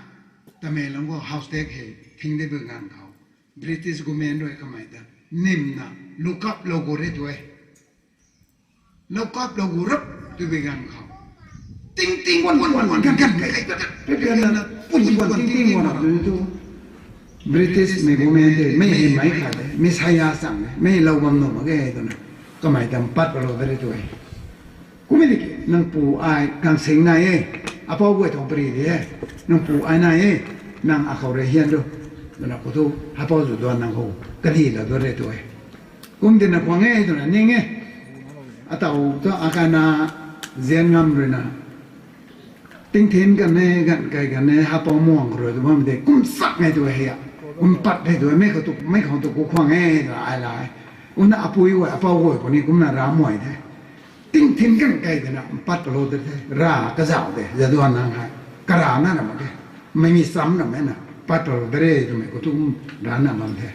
Tamenglong khou house tag hei thing de bi gan khou British government rui kamei ta nim na lock up lou gu re tu e. Lock up lou gu rap tu bi gan khou. Ting ting wan wan wan wan gan gan kai kai kai kai na pun wan ting ting wan rap tu tu. British mei government de mei hei mei khat de mei saya chang de mei lou bam nu mak ge tu na. Kamei tam pat pa lou de re tu e. Kum mi tiki nang pu ai kang sing nai e. Apou guay tuang pari de e. Nang pu ai nai e. Nang akhou rui hian du. Tu na khou tu hapou zu duan nang khou kadi la du re tu e. Kum tina kuang e twna ning e. Ataw tu akana zian ngam rui na. Tingthin kan e, ganv kai kan e, hapou muang rui tu bam de, kum sak nge tu hei a. Kum pat hei tu, mei khou tu, mei khou tu ku khuang e, tu ai la e. Kumna apui guay, apou guay puni, kumna ra muay the. Tingthin ganv kai twna, pat palou de the, ra kazauh de, zaduan nang hei. Kara na na mak ke. Mei mi cham na mei na, pat palou de re, twmei khou tu kum ra na bam the.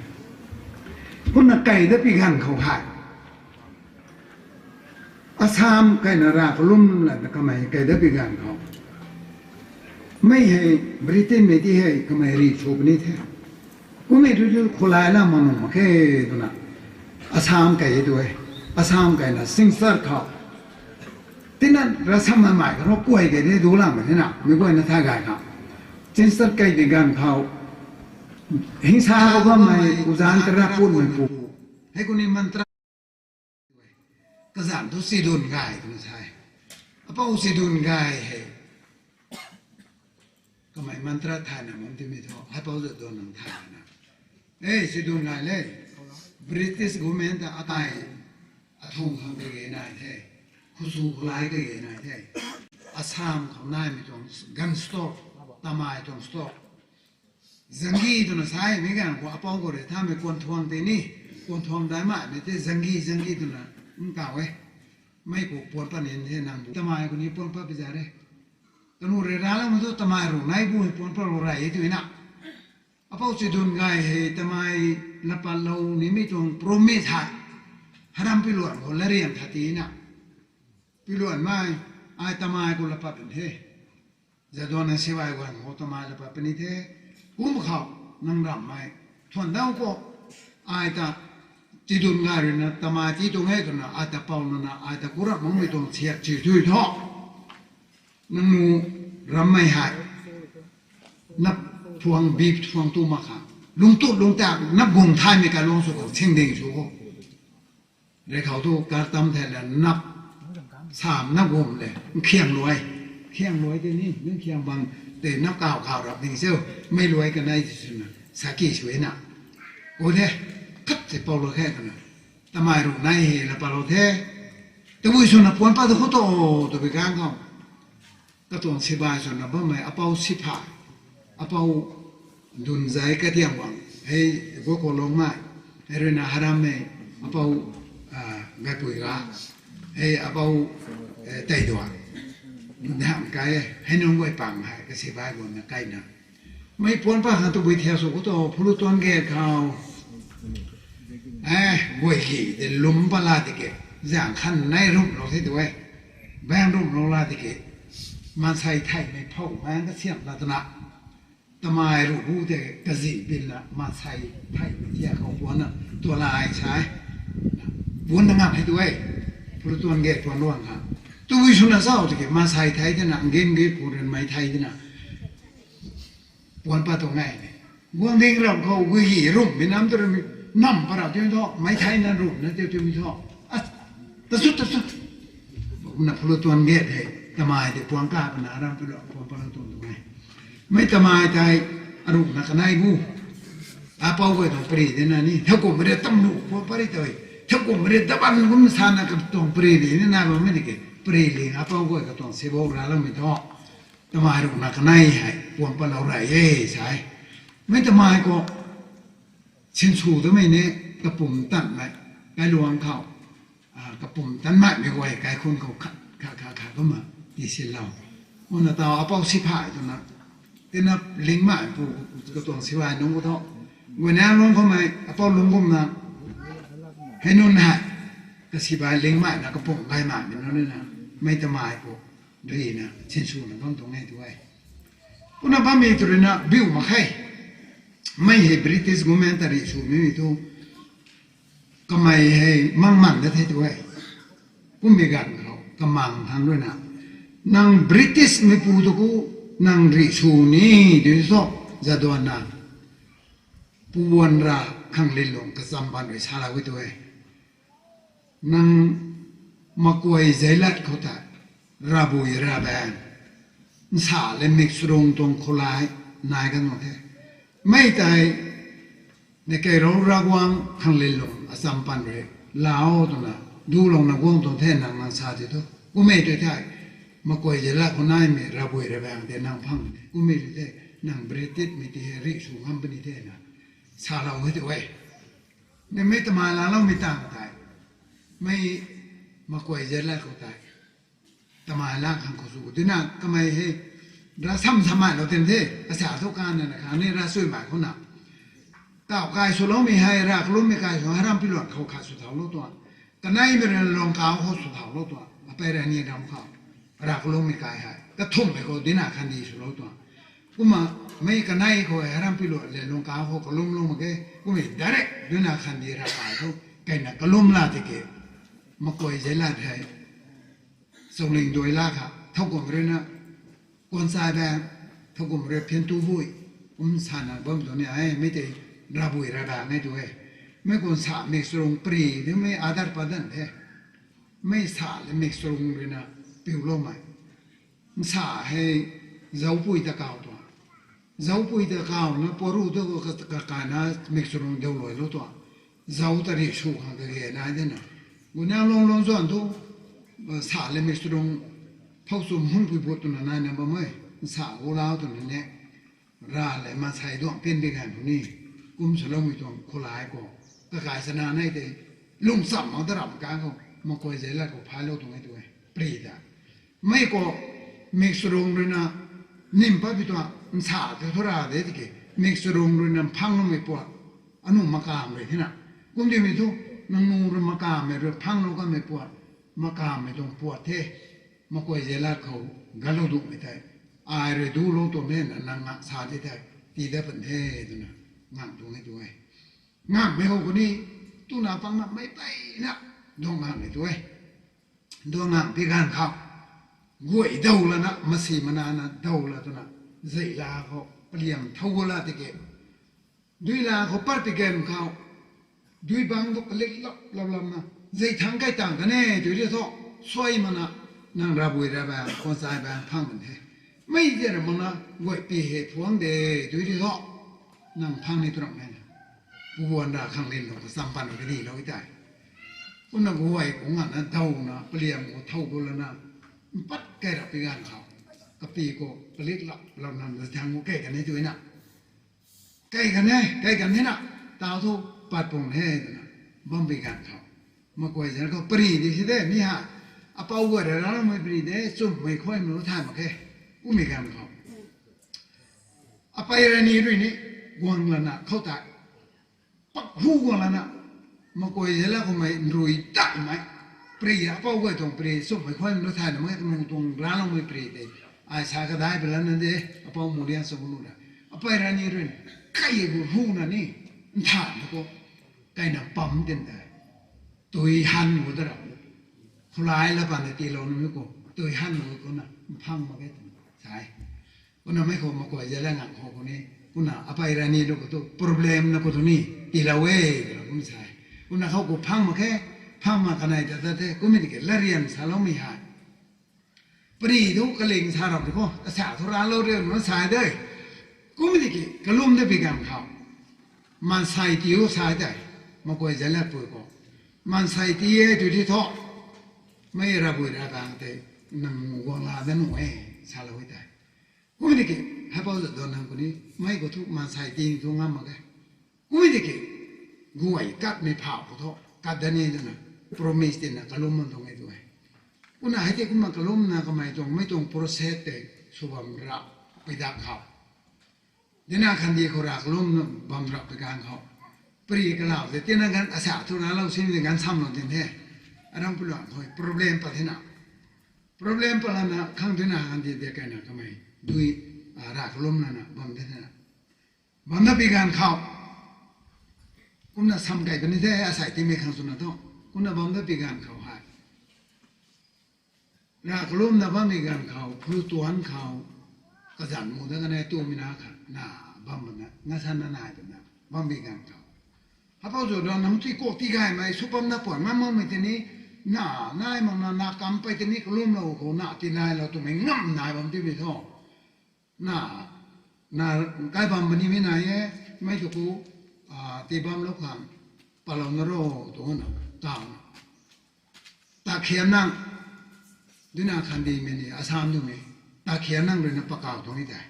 Kumna kai da pi ganv khou hei. Assam kaina ra kalum lana kamei kai da pi ganv khou. Mei hei Britain mei ti hei kamei ri thu puni the. Kumei tu tu khulai la ma nung mak khe twna. Assam kai tu e. Assam kaina Silchar khou. Tina rasam mai mai karo kuay kai ni du lang mei na. Mei kuay na tha gay khou. Silchar kai pi ganv khou. Hingsa khou bammei, uzan tara pun mei pu. Hei kuni mantra. Kazanc thu Sidun Gay twna sa e. Apou Sidun Gay hei. Kamei mantra thayna bam timi thu, haipou zaduan nang thayna. E, Sidun Gay le. British government ta akai athung khang kage nai the. Khusu khulai kage nai the. Assam khou naimei tuang gun stock, tamei tuang stock. Zanggi twna sa e, mei ganv khou apou khou rui thamei kuan thuang tei ni, kuan thuang daimei mei tei zanggi, zanggi twna nkauh e. Mei khou puan pat nin the nang bu. Tamei khou ni puan pat pi za re. Kanu rui ra lam thu tamei rui nai bu hei puan patlou rey e twna. Apou Sidun Gay hei tamei lapatlou nimei tuang promise hei. Haram piluan khou lariang khat tina. Piluanmei, ai tamei khou lapat pun the. Zaduan na sibai guan khou tamei lapat puni the. Kum khou, nang rammei. Thuan dau khou, ai ta, Sidun Gay rui na tamei ti tuang e twna, ai ta pou nana, ai ta kurap makmei tuang siak chi thui tho. Nang nu rammei hei. Nap thuang, bip thuang tu mak kha. Lung tu lung tak, nap guang thaymei kai luang sw khang sing ding sw khou. Rui khou tu kar tam the la nap, sam nap guam le, khiang luai. Khiang luai tei ni, nang khiang bang tei nap kaw kaw rap ding siu, mei luai kanei ti swna, saki sw e na. Ku the, khat se pou lou khe twna. Tamei rui nai hei lapatlou the. Tabui swna puan pat tu khou tu, twbi kang khou. Katuang sibai swna bammei apou sipha, apou Dunzai Katiangwang, hei Guakolongmei, hei rui na Harammei, apou, ah, Gaipui ga, hei apou, eh, Teiduan, Dunham kai, hei nunc guay pang hei kasibai guangna kaina. Mei puan pat khang tabui thiak sw khou tu, Phulutuan Gate khou. Eh, guay hi, de lum pat la tiki, zang khan nai rumlou the tu e. Bang rumlou la tiki, maansei theimei phou, bang kasiam la twna. Tamei ruh bu tei kazin pin la, maansei theimei thiak khou puan na, tua la ai sa e. Puan na ngam hei tu e. Phulutuan Gate puan luang kha. Tabui swna zauc tiki, maansei thei twna, ngin ge pu rin mei thei twna. Puan pat tuang ngai ni. Guang ding ram khou gui hi rumhmei nam tu rui mi nam para tiu thu, mei thei na rumhna tiu tiu mi thu. A, ta sut, ta sut. Kumna Phulutuan Gate hei, tamei tei puan ka pana ram pi lo, puan pat lou tuang tu ngai. Mei tamei tei, arumhna kanei bu. Apou guay tuang pari di na ni, thowkumh ri tam nuh khou pari tei. Thowkumh ri daban kum sana katuang pari di ni na bammei di ke. Pari ling apou guay katuang sibou raloumei thu. Tamei ruhna kanei hei, puam patlou rey e, sa e. Mei tamei khou, sinsw twmei ni, kapumtan mei, kailuang khou, kapumtan mei mei guay kaikhun khou khat, khat, khat, khat kumna, tisilou. Kumna taw apou siphay twna, tina lingmei pu, katuang siphay nunc khou thu. Guayna lung khoumei, apou lungc kumna, hei nunc hei, kasiphay lingmei na kapumc gaymei mei nunc na, mei tamei khou, duina, sinswna bam tuang e tu e. Kumna bammei tu ruina biu mak khe. Mei hei British government ta rih sw nimei thu, kamei hei mang mang da the tu e. Kummei ganv khou kamang thangc ruina, nang British meipu tu khou, nang rih sw ni, tu thu, Jadonang, Puan Ra Khanglin Lung kacham pan rui salou e tu e. Nang Makuai Zeilat khou tei, ravbui ravbaeng, nsa le Mikcharung tuang khoulai nai kan tuang the. Mei tei, Nekeirou Ravguangc Khanglin Lung acham pan rui, lau twna, dulouna guang tuang the nang nang sa ti thu. Kummei tu thei, Makuai Zeilat khou naimei ravbui ravbaeng tei nang phang the. Kummei tu the, nang British mei ti hei rih sw ngam puni the na. Salou e tu e. Ni mei tamei laaloumei tang tei. Mei Makuai Zeilat khou tei. Tamei la khang khou sw. Dina kamei hei. Ra sam samei lou tin the. Asa thu kan na khang ni ra suimei khou na. Taw kai swloumei hei, ra kalummei kai sw, hei ram piluan khou khat sw thaulou tuang. Kaneimei rui lungkauc khou sw thaulou tuang. Apei rani ram khou. Ra kalummei kai hei. Kathumhmei khou dina khandi swlou tuang. Kumna mei kanei khou hei ram piluan le lungkauc khou kalumlou mak ge. Kummei direct dina khandi ra kai thu. Kaina kalum la tiki. Makuai Zeilat hei. Chauling dui la kha. Thowkumh ruina. Kuanchai baeng. Thowkumh rui phintu bui. Kum sana bam tu ni e. Mei tei ravbui ravbaeng e tu e. Mei kum sa Mikcharung pari. Mei adar padan the. Mei sa le Mikcharung ruina. Piuloumei. Nsa hei, zaupui ta kaw tuang. Zaupui ta kawna paru tu kakana Mikcharung deu luailou tuang. Zau ta rih sw khang kage nai de na. Guayna lung lung zuan thu, sa le Mikcharung, phou chum hungpui but twna nai na bam e, nsa gu lau twna ne. Ra le maansei duang pin di ganv khou ni, kum swloumei tuang khoulai khou, kakai chana nei tei, lungcham mak ta ram kan khou, Makuai Zeilat khou phaylou tuang e tu e, pari ta. Mei khou, Mikcharung ruina, nim pat pi tuang, nsa tei thu ra de tiki, Mikcharung ruina phangloumei puat, anu makam rui thena. Kumdimei thu, nangniw rui makammei rui phanglou kanmei puat, makammei tuang puat the, Makuai Zeilat khou, galou duhmei tei, ai rui dulou tuang the na nang ngak sa de tei, tii dat pan the twna, ngak tuang e tu e. Ngakmei khou kuni, tuna pangna mei peyna, duang ngakmei tu e. Duang ngak pi ganv khou, guay daw lana, masi manana daw la twna, zei la khou, paliam thou la tiki. Dui la khou pat pi ganv khou, dui bang tu kalik lap lap lamna, zei thangc kai tang kan e, tu ri thu, suai mana, nang ravbui ravbaeng, kuanchai baeng phang kan the. Mei tei ra makna, guay pi hei phuang de, tu ri thu, nang phang ni tu ram e na. Puan Ra Khanglin Lung kacham pan kadilou e tei. Kumna guay khou ngakna dawna, paliam khou thou du lana, mpat kai rap pi ganv khou, kapi khou, kalik lap lap na, zei thangc khou kai kan e tu na. Kai kan e, kai kan e na, tau thu pat pung e twna, bam pi ganv khou. Makuai Zeilat khou pari di si de, mi ha, apou guay rui raloumei pari de, chumhmei khuaymei lu thay mak khe, kummei ganv khou. Apei rani rui ni, guang lana, khou tei. Pak hu guang lana, Makuai Zeilat khoumei nrui takmei. Pari, apou guay tuang pari, chumhmei khuaymei lu thayna mak khe, kamung tuang raloumei pari tei. Ai sa kadai pi lana de, apou Muliang sa gu lu na. Apei rani rui ni, kai gu hu na ni, nthan tu khou, kaina pam tin tei. Tui han gu ta ra. Khoulai la pan na tiilou nimei khou, tui han gu khou na, mphang mak khe twna, sa e. Kumna mei khou Makuai Zeilat ngak khou kuni, kumna apei rani lu khou tu problem na khou tu ni, tiilou e, twna kum sa e. Kumna khou khou phang mak khe, phang mak kanei ta ta the, kummei tiki larian saloumei hei. Pari thu kaling sa rap di khou, kasa thu ralou rian na sa de. Kummei tiki kalum de pi ganv khou. Maansei tii o sa tei, makuay zanc lat pui khou. Maansei tii e tu ti thu, mei ravbui ravbang tei, nang guang la dat nuh e, salou e tei. Kum tiki, haipou zat duan nang khou ni, mei khou thu maansei tii ni thu ngam mak ge. Kum tiki, guay katmei phau khou thu, kat dat ni twna, promise tina kalum man tuang e tu e. Kumna hei tei kumna kalumna kamei tuang, mei tuang process tei, sw bam rap, pui dak khou. Dina khandi khou rav kalumna bam rap pui ganv khou. Pari kalau tei, tina ganv asa thu raclou sini ganv samlou tin the. Aram puluan khou problem pat thena. Problem pat lana khang dina khandi de kaina kamei. Dui, a, rav kalum lana bam de thena. Bam da pui ganv khou. Kumna sam kai puni the, asei timei khang swna thu. Kumna bam da pui ganv khou hei. Rav kalumna bammei ganv khou, plu tuanc khou, kazanc mu dat kanei tumei na kha, na bam bana, ngasan na nai bana, bammei ganv khou. Haipou zat duan nang tui kak tii gaymei, sw bam na puan ngam makmei tini, na, nai mak na, na kam pei tini kalumlou khou, na tii nailou twmei ngam nai bam timei thu. Na, na, kai bam puni mei nai e, mei tu khou, a, tii bamlou khang, palouna ro, twna, tawna. Takhiam nang, dina khandi mei ni, Assam tu mei, takhiam nang ruina pakau tuang e tei.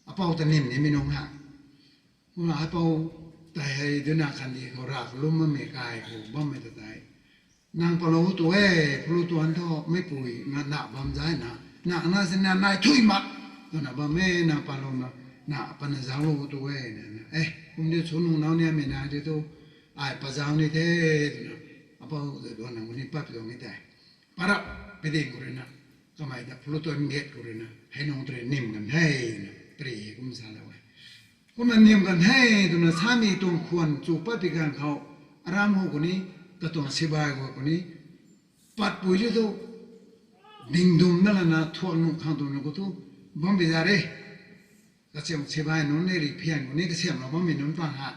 Apou ta nim nimei nunc ha. Kumna haipou tei hei dina khandi khou rav kalum bammei kai khou bammei ta tei. Nang palou tu e, plu tuanc thu, meipui, na, na bam zay na. Na, na sina nai thui mak. Twna bam e, nang palouna, na, pana zauclou tu e, na, na. E, kum di sw nung nau ni amei nai di tu, ai pa zauc ni the, twna. Apou zat duan nang khou ni pat tuang e tei. Parap, piding khou ruina, kamei ta plu tuanc gate khou ruina, hei nung tei nim kan the, na, pari kum salou e. Kumna nim kan the, twna samei tuang khwan chu pat pui ganv khou, aram khou khou ni, katuang sibai khou khou ni, pat pui li thu, dingdum na lana thuan nuh khang twna khou thu, bam pui za re. Kasiam sibai nunc ni riphian khou ni kasiamlou bammei nunc pang ha.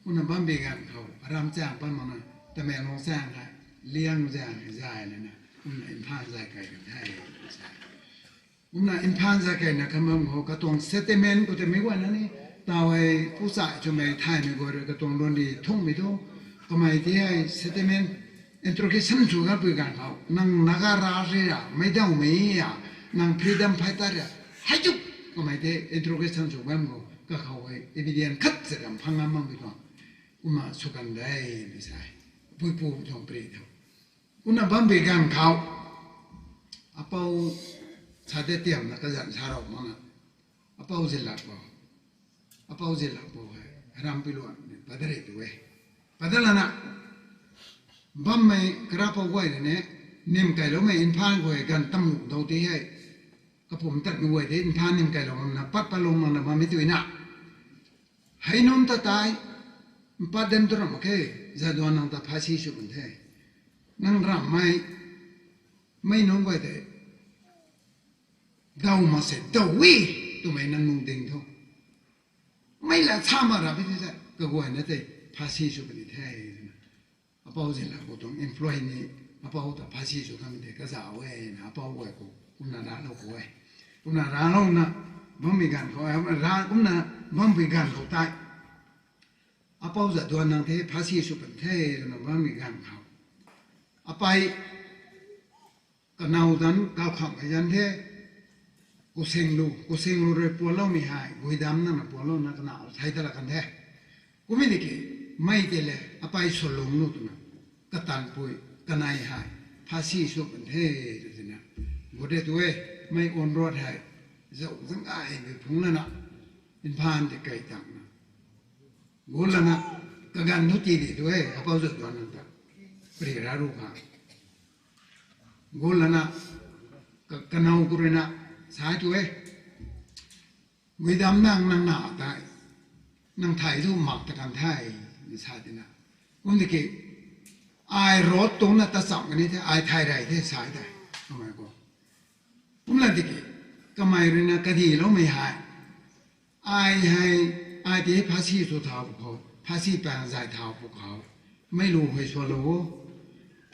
Kumna bam pui ganv khou, aram chang pat makna, Tamenglong chang hei, Liang zang hei zay lana, kumna Imphal zay kai kan the, sa. Kumna Imphal zay kaina khan bam khou katuang settlement khou tei mei guayna ni, tau hei puchai chumei thaymei guay rui katuang luan ri thungmei thu, kamei ti hei settlement, interrogation sw gan pui ganv khou, nang Naga ra ri ra, meic dawmei a, nang freedom fighter ra, hei chu, kamei tei interrogation sw bam khou, kakhou hei evidence khat se ram phang ngam mak pui tuang, kumna sw kan de, mei sa, puipu tuang pari tho. Kumna bam pui ganv khou, apou sa de tiamna kazanc sa rou makna, apou zilak khou, apou zilak khou hei, aram pui luan ni, pat da re tu e. Pat da lana, bammei karapou guay rui ni, nim kailoumei Imphal guay ganv tam nuh dou ti hei, kapum tatmei guay tei Imphal nim kailou makna, pat patlou makna bammei tuina. Hei nunc ta tei, mpat den tu ram mak khe, zat duan nang ta phasi sw kan the. Nang rammei, mei nunc guay tei, daw mak se, daw e, twmei nang nung ding thu. Mei la sa mak ra bi ti sa, kaguayna tei, phasi sw puni the, twna. Apou zilak khou tuang employee ni, apou ta phasi sw kamei tei kazauh e, na apou guay khou, kumna raclou khou e. Kumna raclouna, bammei ganv khou, ra, kumna bam pui ganv khou tei. Apou zat duan nang the, phasi sw pan the, twna bammei ganv khou. Apei, kanow zanc, kau kham hei zanc the, kusinglu, kusinglu rui puanloumei hei, guidam nangna puanlouna kanow thei ta la kan the. Kummei tiki, mei tei le, apei swlung nu twna, katanpui, kanei hei, phasi sw pan the, tw tina. Gut de tu e, mei on road hei, zauh zang ai bi phungc lana, Imphal tei kai tangna. Gut lana, kaganv thu ti di tu e, apou zat duan nang ta. Pari ra ru kha. Gut lana, ka, kanow khou ruina, sa tu e. Guidam nang nang na tei, nang thei thu mak ta kan the, ni sa tina. Kum tiki, ai road tungna tachamh kani the, ai thei rey the sa tei, kamei khou. Kumna tiki, kamei ruina kadiloumei hei, ai hei, ai tei phasi sw thau pwkhou, phasi pang zay thau pwkhou, mei lu hei swlou o.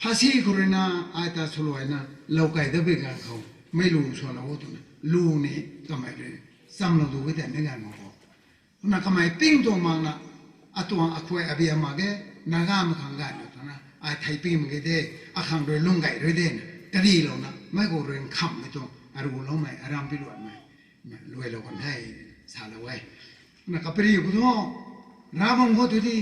Phasi khou ruina, ai ta swluaina, lou kei dat pui ganv khou, mei lu swlou o twna, lu ni kamei rui, chamlou du e tei mei ganv khou. Kumna kamei ping tuang makna, Atuang akhuay abia mak ge, Nagamei khang gay na twna ai thei pi mak ge de, akhang rui lung gay rui de na kadilouna mei khou rui nkhamhmei tuang aruloumei, aram piluanmei luailou kan the, salou e. Na kapri khou thu, Ravguangc khou tu di,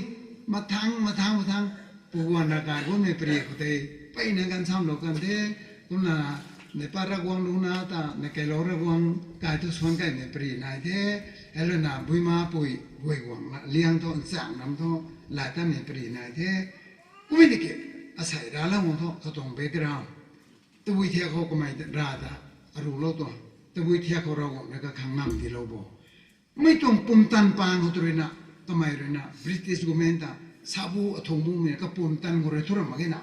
mathang, mathang, mathang, puguan ra kai guangmei pri khou tei, peyna ganv samlou kan the, kumna, neipat Ravguangc lungna ta, neikeilou Ravguangc kai thu suan kaimei pri nai the, helana buima pui, guay guang la, liang thu, nchang ram thu, lay tamei pri nai the, kumei tiki, asei raclou guang thu, katuang background. Tabui thiak khou kamei ra ta, arulou tuang. Tabui thiak khou Ravguangc rui kakhang ngam tiilou bo. Mei tuang pumtan pang khou tu ruina, kamei ruina, British government ta, sabu athung bumei kapumtan khou rui thu ram mak ge na.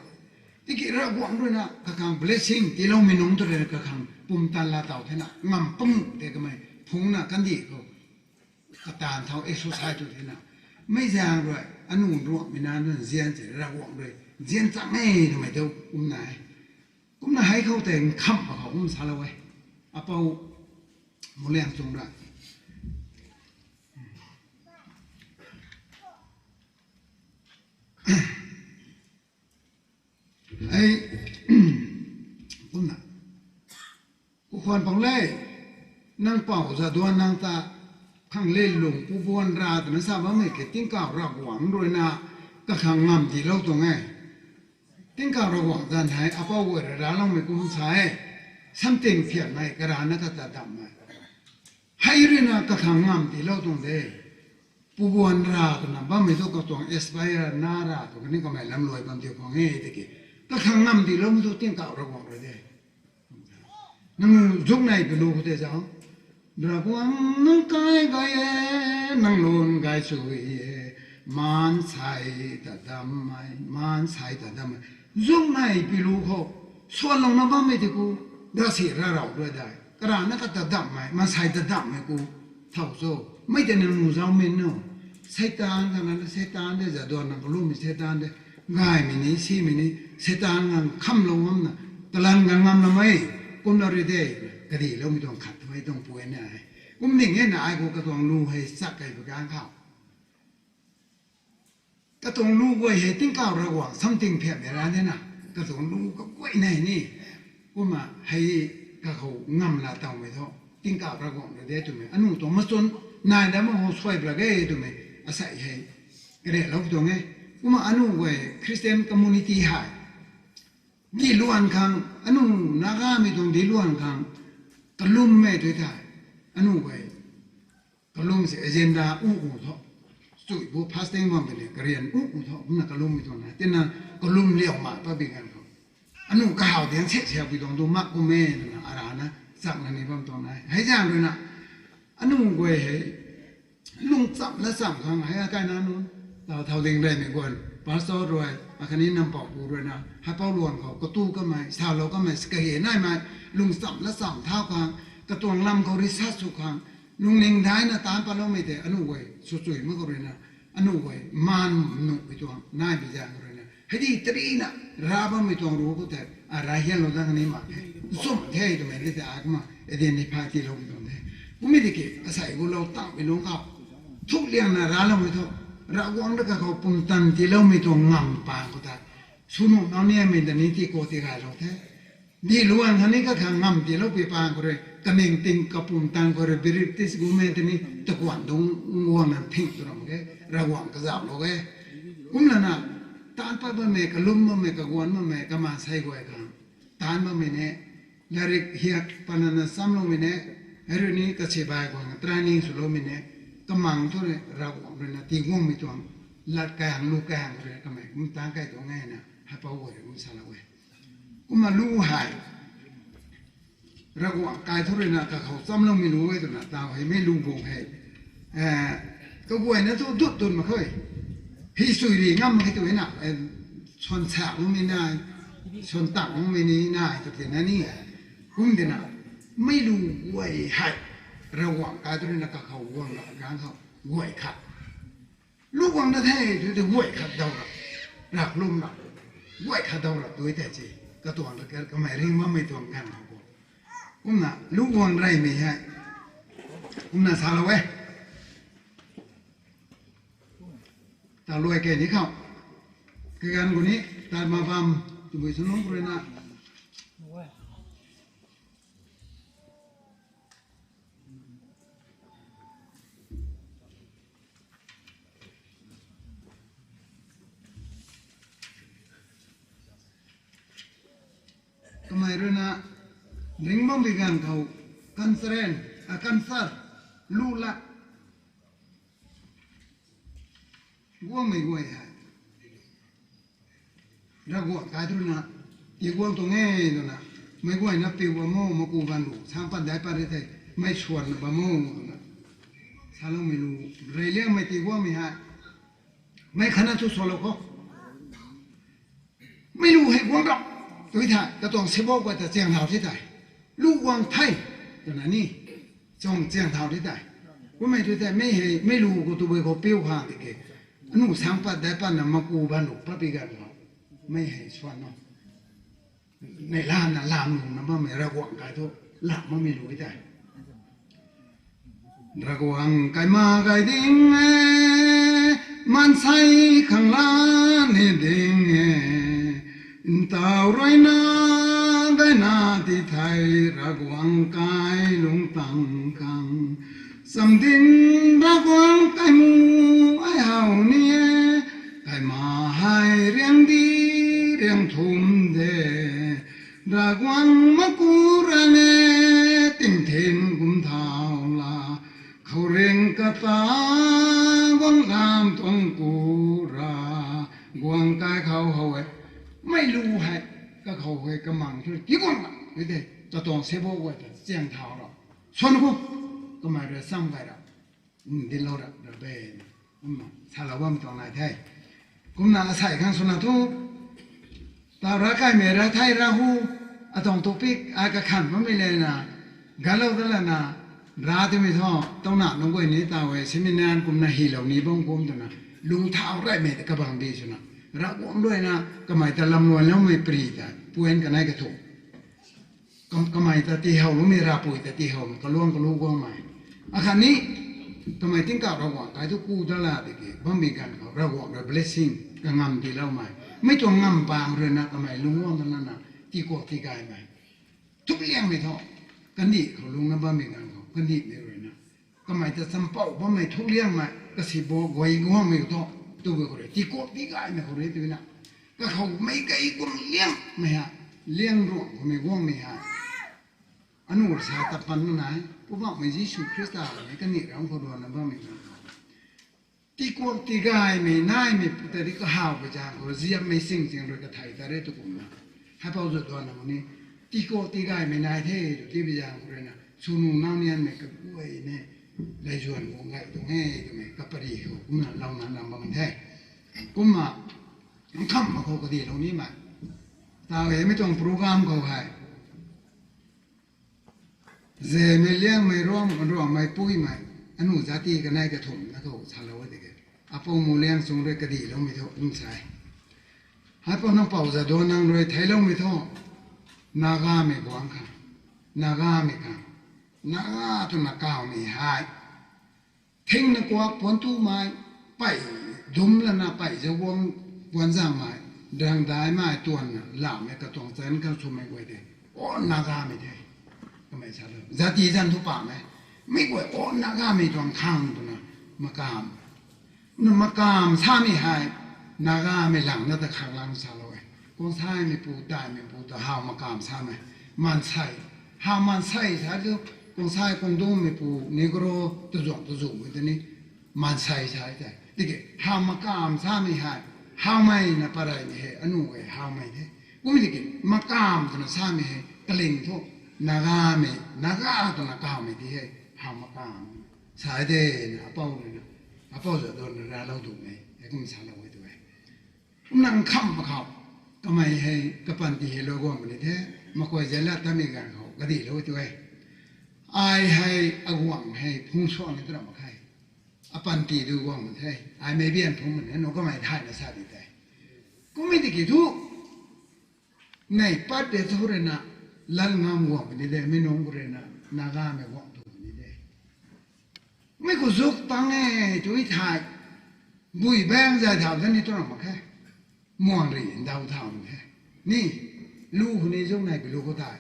Tiki Ravguangc ruina, kakhang blessing tiiloumei nungc tu ruina kakhang pumtan laa taw thena, ngam pang tei kamei, phungna kandih khou. Kataanv thau exercise tu thena. Mei zaeng rui, anu ruangmei na nzian se Ravguangc rui, nzian chang e twmei tu, kumna e. Kumna hei khou tei nkhamh mak khou kum salou e. Apou, Muliang Chung ra. Ei, kumna. Kukhwan Pang le, nang pou Jadonang ta, khang le lung pubuan ra twna sa bammei ke tingkauh Ravguangc ruina, kakhang ngam tiilou tuang e. Tingkauh Ravguangc zanc hei apou guay rui racloumei kum sa e. Something phiatmei, karana kata dammei. Hei ruina kakhang ngam tiilou tuang de. Pubuan ra twna bammei thu katuang expire na ra tu kani kamei lamluai bam diu khang e tiki. Kakhang ngam tiiloumei thu tingkauh Ravguangc rui de. Nang zuknei pilu khou tei zauc. Ravguangc nang kai gay e, nang lun gay sui e, maansei ta dammei, maansei ta dammei. Zuknei pilu khou, suanlouna bammei ti ku, ravsic ravrav rui dai. Karana kata dammei, maansei ta dammei ku, thau cho. Mei tei nang nu zauc min no. Seitaan khang na, Seitaan de, Jadonang kalummei Seitaan de. Gaymei ni, simei ni, Seitaan khang khamlou ngamna, kalan khang ngamloumei, kumna rui de, kadiloumei tuang khat twmei tuang puan e. Kum ning e na ai khou katuang lu hei chak kei pa kang khou. Katuang lu guay hei tingkauh Ravguangc something phiatmei ra de na, katuang lu kaguay nei ni. Kumna hei kakhou ngam la tawmei thu, tingkauh Ravguangc rui de twmei. Anu tuang machun, nai da mak khou suai pla ge twmei, asei hei, karehlou tuang e. Kumna anu guay Christian community hei. Diluan khang, anu Nagamei tuang diluan khang, kalummei tu thei, anu guay, kalum se agenda u u thu, chui bu fasting bam tei le, karian u u thu, kumna kalummei tuang na, tina kalum liau mak pa bi ganv khou. Anu kahaw diang se siapui tuang tu mak kum e, twna arana, chakna ni bam tuang na. Hei zaeng ruina, anu guay hei, lungcham la cham khang hei akaina nunc, taw thau ding reymei guan, pastor rui, akhatni nampoupu ruina, haipou luan khou, katu kamei, salou kamei, kahi naimei, lungcham la cham thau khang, katuang lam khou research sw khang, lungning daina taanc patloumei tei, anu guay, swchui mak khou ruina, anu guay, maan nuhmei tuang, nai bi zaeng khou ruina, hei di tarina, ra bammei tuang ru khou tei, a ra hianlou dang ni mak khe, nchumh the twmei di tei ai kumna, identify tiilou mi tuang the. Kummei tiki, asei gulou tangmei lungc khou, thukliangna racloumei thu, Ravguangc rui kakhou pumtan tiiloumei tuang ngam pang khou tei, swnuh nau niamei ta ni ti khou ti gaylou the. Diluan khang ni kakhang ngam tiilou pi pang khou rui, kaningting kapumtan khou rui, British government ta ni takuan dungc guangna thing tu ram khe, Ravguangc kazauhlou e. Kumlana, taanc pat bammei, kalum bammei, kaguan bammei, kamaansei guay khang taanc bammei ne, lairik hiak panana chamloumei ne, hei rui ni kasibai guangna training swloumei ne, kamang thu rui Ravguangc ruina tiguangmei tuang, lat kaeng lu kaeng rui kamei kum taanc kai tuang e na, haipou guay rui kum salou e. Kumna lu hei, Ravguangc kai thu ruina kakhou chamloumei lu e twna taw hei mei lu guang hei. Kaguayna thu dut tun mak khe. Hi sui ri ngam mak khe tu na, suan sak lungmei nai, suan tak lungmei ni nai tu tina ni. Kum tina, mei lu guay hei, Ravguangc kai thu ruina kakhou guang ra, ganv khou, guay khat. Lu guang na the, tu tei guay khat daw ra, rak lum ra, guay khat daw ra, tu tei si, katuang ta kamei ring bammei tuang ganv khou bo. Kumna, lu guang reymei hei, kumna salou e. Taluai kei ni khou. Kaganv khou ni, tat ma bam, tabui sw nunc khou rui na. Kamei rui na, ringc bam bi ganv khou, cancer, a cancer, lu lat. Guangmei guay hei. Ravguangc kai thu na, ti guang tuang e twna, meic guayna piu bam o, maku bam lu, sang pat dai pat ri thei, mei swanna bam o twna. Saloumei lu, reyliangmei ti guangmei hei. Mei khatna thu swlou khou. Mei lu hei guang rap. Tui thei, katuang sibou guay ta chiang thau the tei. Lu guang the. Twna ni. Chuang chiang thau the tei. Kummei tui thei, mei hei, mei lu khou tabui khou piu khang tiki. Anu sang pat dai patna maku bam lu pat bi ganv khou. Mei hei swan o. Neihla na lam lungna bammei Ravguangc kai thu, lam bammei lu tei. Ravguangc kai ma gay ding e, maansei khang la ni ding e, ntaw ruina gayna ti thei Ravguangc kai lungc tang khang. Chamv dinc Ravguangc kai mu ai how ni e, kai ma hei riang di riang thum de. Ravguangc maku rang e, tingthin kum thau la. Khouringh kata guang lam tuang ku ra, guang kai khou how e. Mei lu hei, kakhou hei kamang thu, ti guang la, ti de, katuang sibou guay ta chiang thau ra. Swan khou, kamei rui cham gay ra. Dinlou ra, ra be, kumna, salou bam tuang nai the. Kumna asei khang swna thu, taw ra kaimei ra thei ra hu, atuang topic ai kakhan bammei lena, galou da lana, ra twmei thu, tauna nunc guay ni taw e, seminar kumna hilou ni bam kum twna, lung thau reymei ta kabang di swna, Ravguangc ruina, kamei ta lamluanloumei pri ta, puan kanei kathu. Kam-, kamei ta tihowloumei, ravpui ta tihow, kaluang kalu guangmei. Akhatni, kamei tingkauh Ravguangc kai thu ku da la tiki, bammei ganv khou, Ravguangc rui blessing, kangam tiiloumei. Mei tuang ngamv pang ruina kamei lungc guang da lana, tikuak tigaymei. Thukliangmei thu, kandih khou lungcna bammei ganv khou, kandihmei ruina. Kamei ta champouh bammei thukliangmei, kasibou guay guangmei thu, tabui khou rui, tikuak tigaymei khou rui twna. Kakhou mei kei guang liangmei ha, liang ruang khoumei guangmei ha. Anu sa ta pan nai, Poubauhmei Jisu Khrista mei kandih ram khou ruanna bammei ganv khou. Tikuak tigaymei naimei pu ta di kahaw pui zaeng khou, ziapmei sing sing rui kathei ta re tu kumna. Haipou zat duanna ni, tikuak tigaymei nai the, tu ti pui zaeng khou ruina, swnu nau nianmei kaguay ne, lei zuan guang gay tuang e, twmei kapari khou, kumna louna nam bam the. Kumna, nkham ma khou kadilou nimei. Taw e mei tuang program khou hei. Zemei liangmei ruang, ruangmei puimei, anu zati kanei kathumhna khou salou e tiki. Apou mu liang chung rui kadiloumei thu, kum sa e. Haipou nang pou zat duan nang rui theicloumei thu, Nagamei guang khang, Nagamei khang, Naga twna kawmei hei. Thingna kuak puan tumei, pei dum lana pei zauc guang puan zangmei, drangdaimei tuanna lamei katuang chan khang swmei guay de. O Nagamei the. Kamei sa lou. Zati zan thu pamei. Mi guay o Nagamei tuang khang twna makamv. Na makamv samei hei, Nagamei langna ta khang lang salou e. Kuangsaimeipu, daihmeipu ta how makamv samei. Maansei. How maansei sa thu, kuangsai kuangdungmeipu, Negro, tazuang tazuangmei ta ni, maansei sa tei. Tiki, how makamv samei hei, howmei na pareymei hei, anu e howmei the. Kummei tiki, makamv twna samei hei, kaling thu, Nagamei, Naga twna kawmei ti hei, how makamv. Sa de na, apou rui na, apou zat duan na ralou dummei, hei kum salou e tu e. Kumna nkham ma khou, kamei hei kapanty hei lou guang puni the, makuay zai lat tamei ganv khou kadilou tu e. Ai hei aguangc hei phung suan ni twra mak khe. Apanty du guang puni the, ai mei bian phung puni the, nu kamei thayna sa di tei. Kummei tiki thu, nei pat de thu rui na, lal ngam guang puni de, mei nunc khou rui na, Nagamei guang tu puni de. Mei khou zuk tang e, tu thei. Bui bang zay thau ta ni tu ram mak khe. Muang ri ndau thau ni the. Ni, lu hu ni zung nai bi lu khou tei.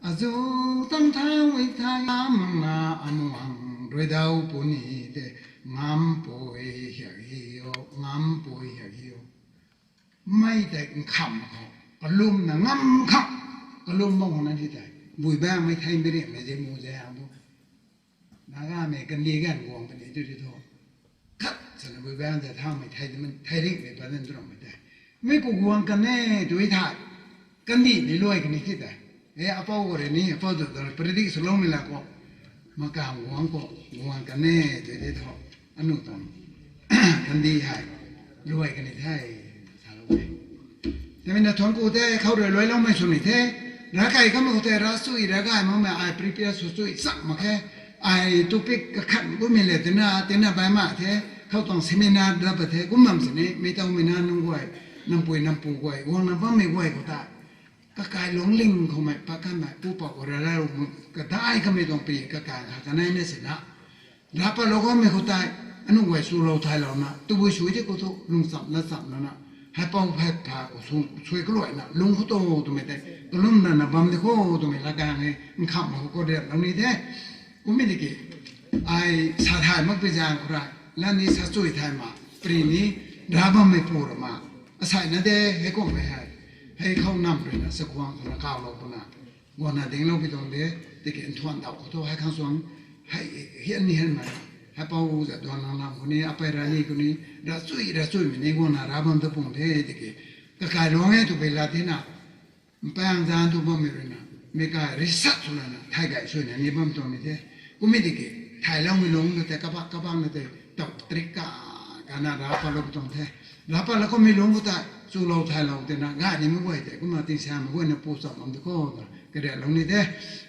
Azu tang thau i thai amang na amuang rui dau pu ni te ngam pui hiak hi o, ngam pui hiak hi o. Mei tei nkham khou, kalum na ngam kham, kalum bang hou na di tei. Bui bang mei thei mei ri mei ze mu ze ang bu. Nagamei kandih ganv guang puni tu di thu. Khat sana bui bang tei thaumei thei, thei ringmei pa dan tu rammei tei. Mei ku guang kan e tu i thai. Kandih ni luai kani ti tei. E apou ko re ni, apou tu tu predict swloumei la ko. Makam guang ko, guang kan e tu di thu. Anu tuang kandih hei luai kani the, salou e. Tei mei na thuanc ku the, khou rui luailoumei sw ni the. Ravkai kamei khou tei ravchui, ravgay makmei ai prepare sw chui chak mak khe. Ai topic kakhan kumei le tina, tina bai ma the. Khou tuang seminar da pa the, kum bam sini, mei taumei na nunc guay, nampui nampu guay, guangna bammei guay khou ta. Kakai luangling khoumei, pa kanmei, pupouc rara, kadai kamei tuang pi, kakai kha kanei na sina. Rav patlou kanmei khou tei, anu guay chulou thailouna, tabui sui di khou thu, lungcham na cham lana, haipou hei pha khou sui kaluaina, lung khou to twmei tei, kalum nana bam di khou twmei la kang e, nkham khou kau riatlou ni the. Kummei tiki, ai sa thay makpui zaeng khou rui, lani sa chui thay ma, pri ni, rav bammei pu ra ma, asei na de, hei kummei hei, hei khou nam ruina, sa khuang khou na kaulou puna. Guangna dingloupui tuang de, tiki nthuan dau khou thu hei khang suang, hei hian ni hian mei, haipou Jadonang lam khou ni, apei rani khou ni, ravchui, ravchuimei ni guangna rav bam ta pung the, tiki kakai luang e twpui lat tina, mpang zan thu bammei ruina, mei kai research sw lana, thay gay suina ni bam tuang ni the. Kummei tiki, thailoumei lungc na tei, kabak, kabak na tei, tau trik ka, kana rav patlou tuang the. Rav patlou kanmei lungc khou tei, chulou thailou tina, gay nimei guay tei, kumna tingsaengmei guayna pu cham bam di khou, kariatlou ni the.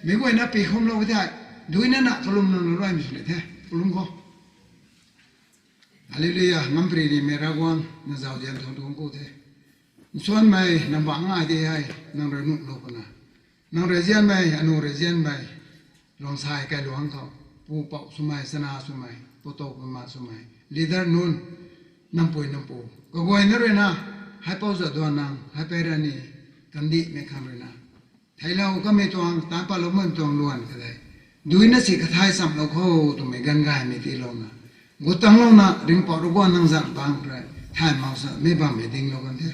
Mei guayna pi khumlou tei, duina na kalum nang na luaimei sw ni the, kalum khou. Hallelujah, ngampri rimei Ravguangc, na zauzian thuan tuang ku the. Nsuanmei, nang bang ngai di hei, nang rui nuhlou puna. Nang rui zianmei, anu rui zianmei, luang sai kailuangc khou, pupouc swmei, chana swmei, putou puma swmei, leader nunc, nampui nampu, kaguayna ruina, haipou Jadonang, haipei rani, kandihmei khang ruina. Theilou kamei tuang, tan patlou mei tuang luan kha de. Duina si kathai chamlou khou twmei ganv gaymei tiilouna. Gu tanglouna, ringhpouc Ravguangc nang zanc pang rui, thay mau sa, mei bammei dinglou kan the.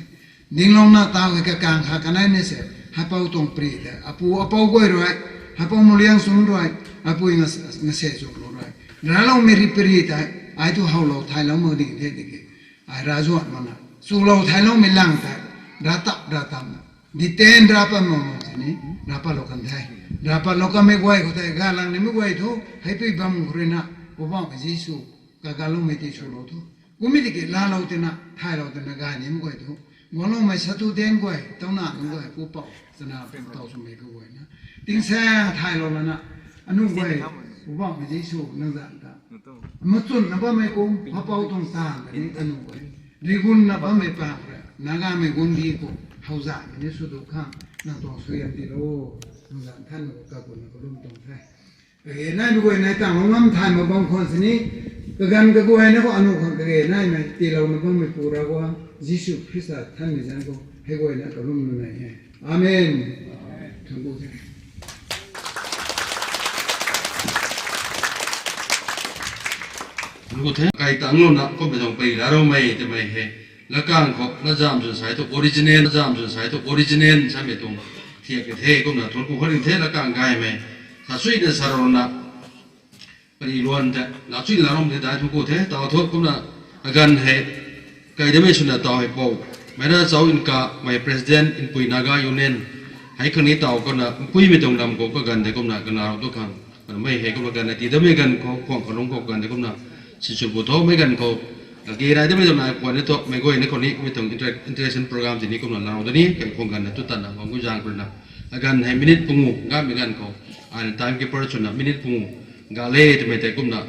Dinglouna taw hei kakang kha kanei ni se, haipou tuang pri tei, apu apou guay rui, haipou Muliang Sung rui, apui nga, ngase chumlou rui. Racloumei ri pri tei, ai thu howlou thailou mak ding the tiki. Ai ravzuan mana, chulou thailoumei lang tei, rav tap, rav tamna. Detail rav pat mak mak sini, rav patlou kan the. Rav patlou kanmei guay khou tei, galang nimei guay thu, heipui bam khou ruina, Poubauhmei Jisu, kagaloumei ti swlou thu. Kummei tiki laalou tina, thailou tina gay nimei guay thu. Guangloumei sathu den guay, tauna nunc guay, pupouc, chana pumtau swmei kaguayna. Tingsaeng thailou lana, anu guay, Poubauhmei Jisu, nang zanc ta. Machunna bammei kum, mapou tuang taanv ta ni anu guay. Rigunna bammei pa khou rui, Nagamei guangcdic khou, howzanmei ni sw du khang, nang tuang suaihiam tiilou, nang zanc than khou kagunna kalum tuang the. Kage naimei guay nai tang lou ngam thay mak bam khwan sini, kaganv kaguayna khou anu khang kage naimei tiilouna bammei Pu Ravguangc, Jisu Khrista thanmei zanc khou, hei guayna kalum nu nai e. Amen. Thuanc ku the. Thuanc ku the. Kai tanglouna kummei tuang pei laaroumei twmei hei. Lakang khou, lazam zun sai thu original, lazam zun sai thu original samei tuang thiak ka the kumna thuanc ku khou ring the lakang gaymei. Sa suina sa rouna, pari luan the, la chui la rom the dai thuanc ku the, taw thu kumna aganv hei, kai damei swna taw hei pou. Meira Chau Inkamei President, Inpui Naga Union, hei khang ni taw kumna, mpuimei tuang lam khou kaganv de kumna, kana rou tu khang. Kanmei hei kumna ganv na tii damei ganv khou, khwang kalung khou ganv de kumna, sinsw bu tho mei ganv khou, kage nai damei tuang nai puan ni thu, meic guayna khou ni, mi tuang inter-, interaction program tini kumna, la rou da ni, kai khwang ganv na tu tanna, bam gu zang khou ruina. Aganv hei minute pungu, gaymei ganv khou, aina time keeper swna minute pungu, ga le twmei tei kumna,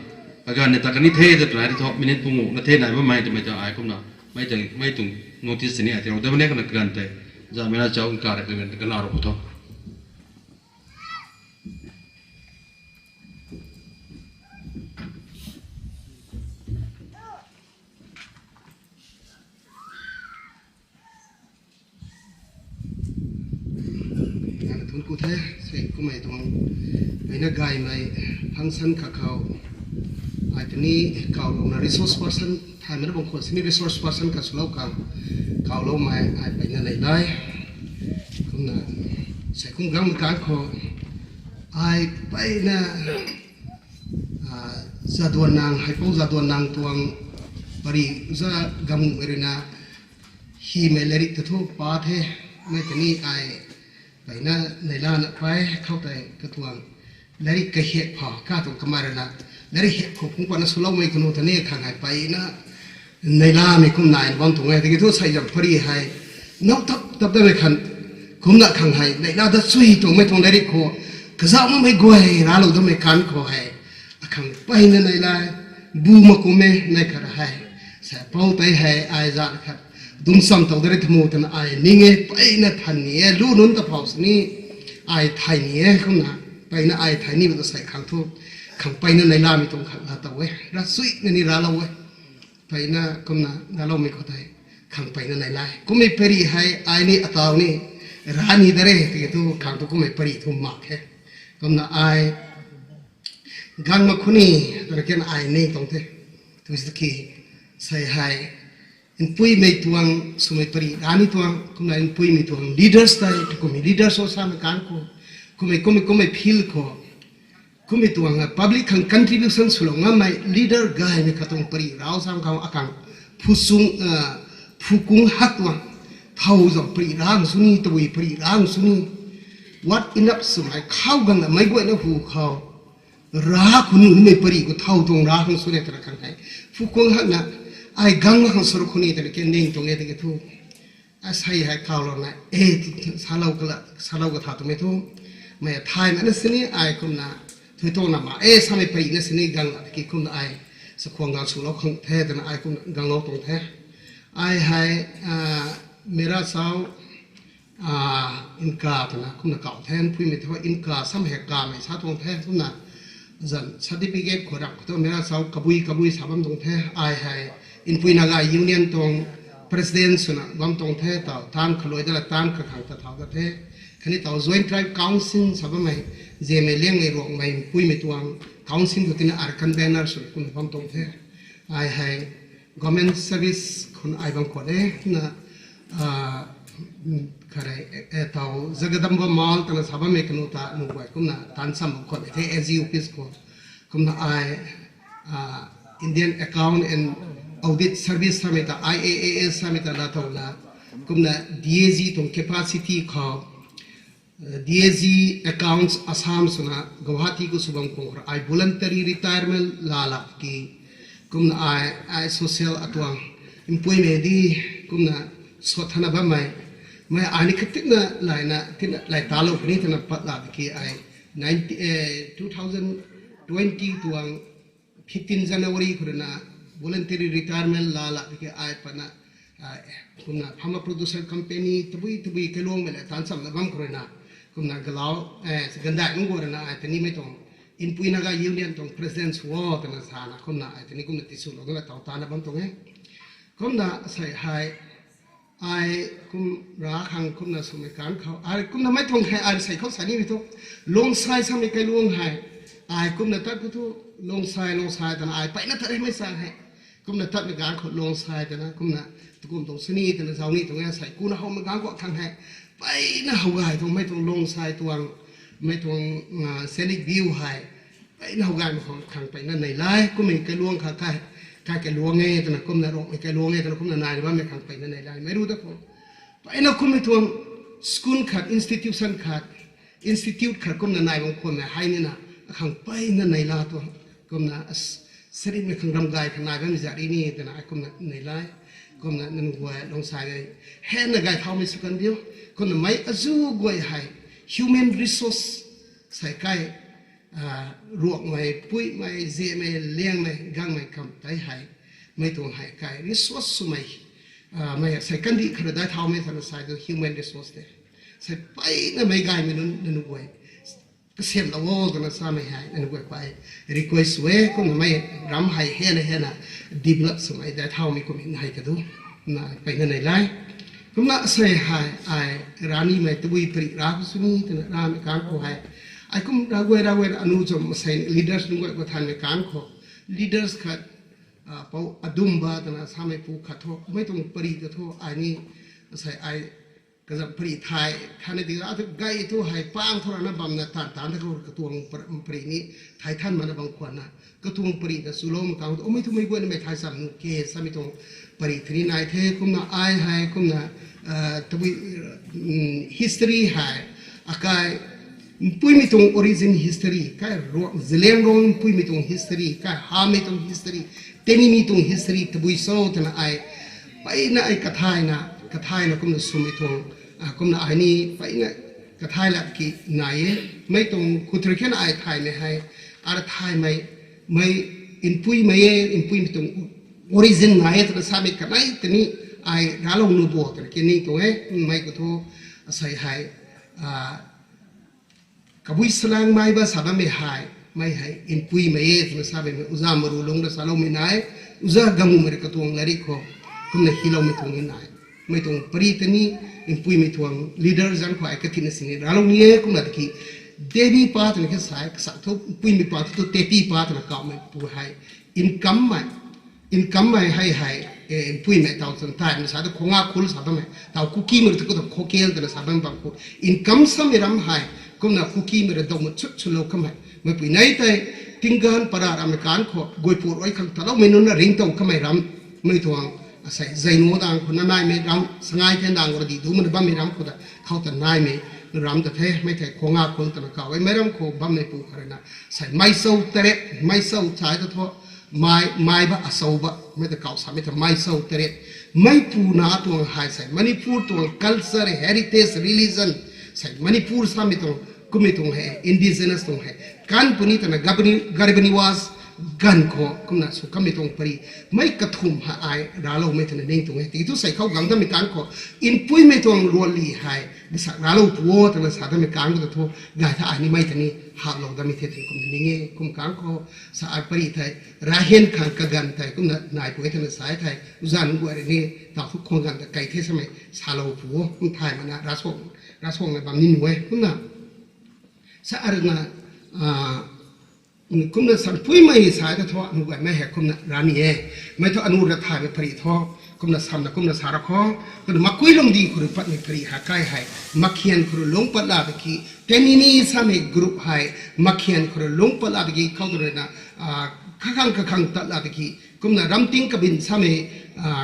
aganv ni ta kani the ta twna ai thu, minute pungu, na the nai bammei twmei ta ai kumna, mei tuang, mei tuang notice tini ai tirou da mane kumna kaganv tei, zan Meira Chau Inkamei rui kaganv kana rou khou tho. Nunc ku the, sei kummei tuang, mei na gaymei function kha khou, ai tini kawlouna resource person, thaymei na bang khou sini resource person kha swlou khang, kawloumei ai peyna nei lai. Kumna, sei kum gangmei kan khou, ai peyna, Zaduan Nang, Haipou Zaduan Nang tuang pari za gamumei ruina, hymei lairik ta thu pa the, mei tini ai peyna neilana pey khou tei katuang lairik kahek pha katuang kamei ruina, lairik hek khou phungc patna swloumei kanu ta ni khang hei peyna neilamei kum nai bam tuang e. Tiki thu sei zam pari hei, now tap tap damei khan, kumna khang hei neila da chui tuangmei tuang lairik khou, kazauh makmei guay raclou damei kan khou hei, akhang peyna neilai, bu mak kum e nei khat hei, sei pou tei hei ai zan khat, dungcham tow da ri thamu twna ai ning e, peyna than ni e, lu nunc ta phou sini, ai thay ni e, kumna, peyna ai thay ni bam ta sei khang thu, khang peyna neilamei tuang khat la tow e, rav chuina ni raclou e. Peyna kumna racloumei khou tei, khang peyna neilai. Kummei pari hei ai ni ataw ni, rav ni da re, tiki thu khang thu kummei pari thu mak khe. Kumna ai, gang mak khou ni, twna ken ai ning tuang the. Tiki, sei hei, npuimei tuang, swmei pari, rav ni tuang, kumna npuimei tuang, leaders tei, kummei leaders o samei kan khou, kummei, kummei, kummei field khou, kummei tuang, public khang contribution swlou ngammei leader gaymei katuang pari rau sam khang akhang, phuchung, phukung hak tuang, thow zam pari rang sw ni, tabui pari rang sw ni, what enough swmei khou gangna meic guayna hu khou, rav khou nunmei pari khou thow tuang rav khang sw ni twna khang hei, phukung hakna, ai gang mak khang sw ru khou ni twna ken ning tuang e tiki thu. Asei hei kawlouna, e, salou kala, salou katha twmei thu, mei thaymei na sini ai kumna, thui tuangna ma, e, samei pari na sini gangna tiki kumna ai, sakhwang gang swlou khang the twna ai kumna ganglou tuang the. Ai hei, mera sau, inka twna kumna kaw the, npuimei thu inka samei hei kamei sa tuang the, kumna zan certificate khou rap khou thu mera sau kabui kabui sa bam tuang the, ai hei, Inpui Naga Union tuang president swna bam tuang the, taw taanv khalui dala taanv kakhang ta thau ta the. Khatni taw Joint Tribe Council sa bammei, Zemei, Liangmei, Ruangmei, Npuimei tuang council khou tina Arakan Banner swna kumna bam tuang the. Ai hei government service khou ai bam khwan e, kumna, khat e, taw Jagadamba Mall twna sa bammei kanu ta nunc guay kumna taanv cham bam khwan e the, S G office khou. Kumna ai, Indian Account and Audit Service samei ta, I A A S samei ta la thowna, kumna D A G tuang capacity khou, D A G Accounts Assam swna Guwahati khou sw bam khwan khou ai voluntary retirement laa lak ki, kumna ai, ai social atuang, npuimei di, kumna sot thana bammei, mei ai ni kha tina layna, tina lay talou puni twna pat la ki ai, ninety, two thousand twenty tuang fifteen January khou ruina voluntary retirement laa lak ki ai patna, kumna pharma producer company tabui tabui kailuangmei le taanv chamna bam khou ruina, kumna galau, gandai nunc guay ruina ai tini mei tuang, Inpui Naga Union tuang president sw o twna sana kumna ai tini kumna tiswlou dana taw tana bam tuang e. Kumna sei hei, ai kum ra khang kumna swmei kan khou, ai kumna mei tuang hei ai sei khou sa nimei thu, Longsai samei kailuang hei, ai kumna tat khou thu, Longsai, Longsai twna ai peyna tat hei mei sa hei. Kumna tatmei kan khou Longsai twna, kumna, tukum tuang sini twna, zau ni tuang e sei, kuna howmei kan khou khang hei, peyna how gay tuang mei tuang Longsai tuang, mei tuang, scenic view hei, peyna how gaymei khang, khang peyna nei lai, kummei kailuang kha kai, kai kailuang e twna, kumna Ruangmei kailuang e twna, kumna naina bammei khang peyna nei lai, mei ru da khou. Peyna kummei tuang school khat, institution khat, institute khat kumna nai bam khwanmei hei nina, akhang peyna nei la tuang, kumna, sarinmei khang ram gay kha nai bammei zari ni twna ai kumna nei lai, kumna nunc guay Longsai hei, hena gay thaumei sw kan diu, kumna mei azu guay hei, human resource, sei kai, Ruangmei, Puimei, Zemei, Liangmei, Gangmei kam tei hei, mei tuang hei kai resource swmei, mei sei kandih khat dai thaumei sana sai tu human resource te. Sei peyna meic gaymei nunc, nunc guay kasiamlou o twna samei hei nunc guay pey request sw e, kumna mei ram hei hena hena develop swmei dai thaumei kummei hei kadu, na peyna nei lai. Kumna asei hei ai ranimei tabui pari ra khou sw ni twna ramei kang khou hei, ai kum rav guay rav guay anu cham asei leaders nunc guay khou thanmei kang khou, leaders khat, pou Adumba twna samei pu khat thu mei tuang pari ta thu ai ni, asei ai kazam pari thay khatna ti a thu gay thu hei pang thu rana bamna taanv taanv ta khou katuang pari ni thay than mana bam khwanna katuang pari ta chuloumei kang thu mei thu mei guaynamei thay cham nuh ke samei tuang pari thini nai the. Kumna ai hei kumna tabui history hei akai mpuimei tuang origin history kai, Zeliangrong mpuimei tuang history kai, hamei tuang history, Tenimi tuang history tabui cho twna ai peyna ai kathayna kathayna kumna swmei tuang, kumna ai ni peyna kathay lat ki nai e. Mei tuang khutri khen ai thaymei hei, ara thaymei, mei mpuimei e, mpuimei tuang origin nai e twna samei kanei tani ai raclou nuh bo twna ki ning tuang e. Mei khou thu asei hei kabui salang maiba sa bammei hei, mei hei mpuimei e twna sa bammei uza maru lungc ra saloumei nai, uza gamumei ra katuang lairik khou kumna hyloumei tuang ni nai. Mei tuang pari tani mpuimei tuang leader zanc khou ai katina sini raclou ni e. Kumna tiki Devi pa twna khe sai kasak thu mpuimei pa thu thu Tepi pa twna kauhmei pu hei inkammei, inkammei hei hei mpuimei taw chan taimei sa tu Khonga khul sa bammei taw Kukimei ra thu khou ta Khokel twna sa bammei bam khou inkam samei ram hei, kumna Kukimei ra dawmut chut chulou kamei meipui nei tei Tingganv para ramei kang khou guaypu rui khang taloumei nunc na ringctow kamei ram, mei tuang asei Zainu dang khou na naimei ram, Sangai Thendang khou ra di dumei na bammei ram khou ta khou ta naimei ram ta the. Mei thei Khonga khul twna kauh e. Mei ram khou bammei pu khat rui na sei Meichou taret, Meichou sai ta thu mai, maiba achouba mei ta kauh samei ta Meichou taret. Meipu na tuang hei sei Manipur tuang culture, heritage, religion, sei Manipur samei tuang kummei tuang hei indigenous tuang hei kan puni twna Garibaniwas ganv khou kumna sw kammei tuang pari mei kathumh hei ai racloumei twna ning tuang e. Tiki thu sei khou gang damei kang khou mpuimei tuang ruanli hei gasak raclou pu o twna sa damei kang khou ta thu gay tha ai ni mei ta ni haplou damei the twna kumna ning e. Kum kang khou sa ai pari thei rahian khang kaganv tei kumna nai pu e twna sa e thei uza nunc guay rui ni taw thu khwang ganv ta kei the samei salou pu o kum thay mana rasuang na bam ni nuh e. Kumna sa arna kumna sanpuimei sa ta thu anu guaymei hei kumna rani e. Mei thu anu ra thaymei pari thu kumna samna kumna sa ra khou, kumna Makuilongdi khou rui patmei pari hei kai hei Makhian khou rui lungc pat la tiki Tenimi samei group hei Makhian khou rui lungc pat la tiki khou ta rui na kakhang kakhang tat la tiki kumna Ramting Kabin samei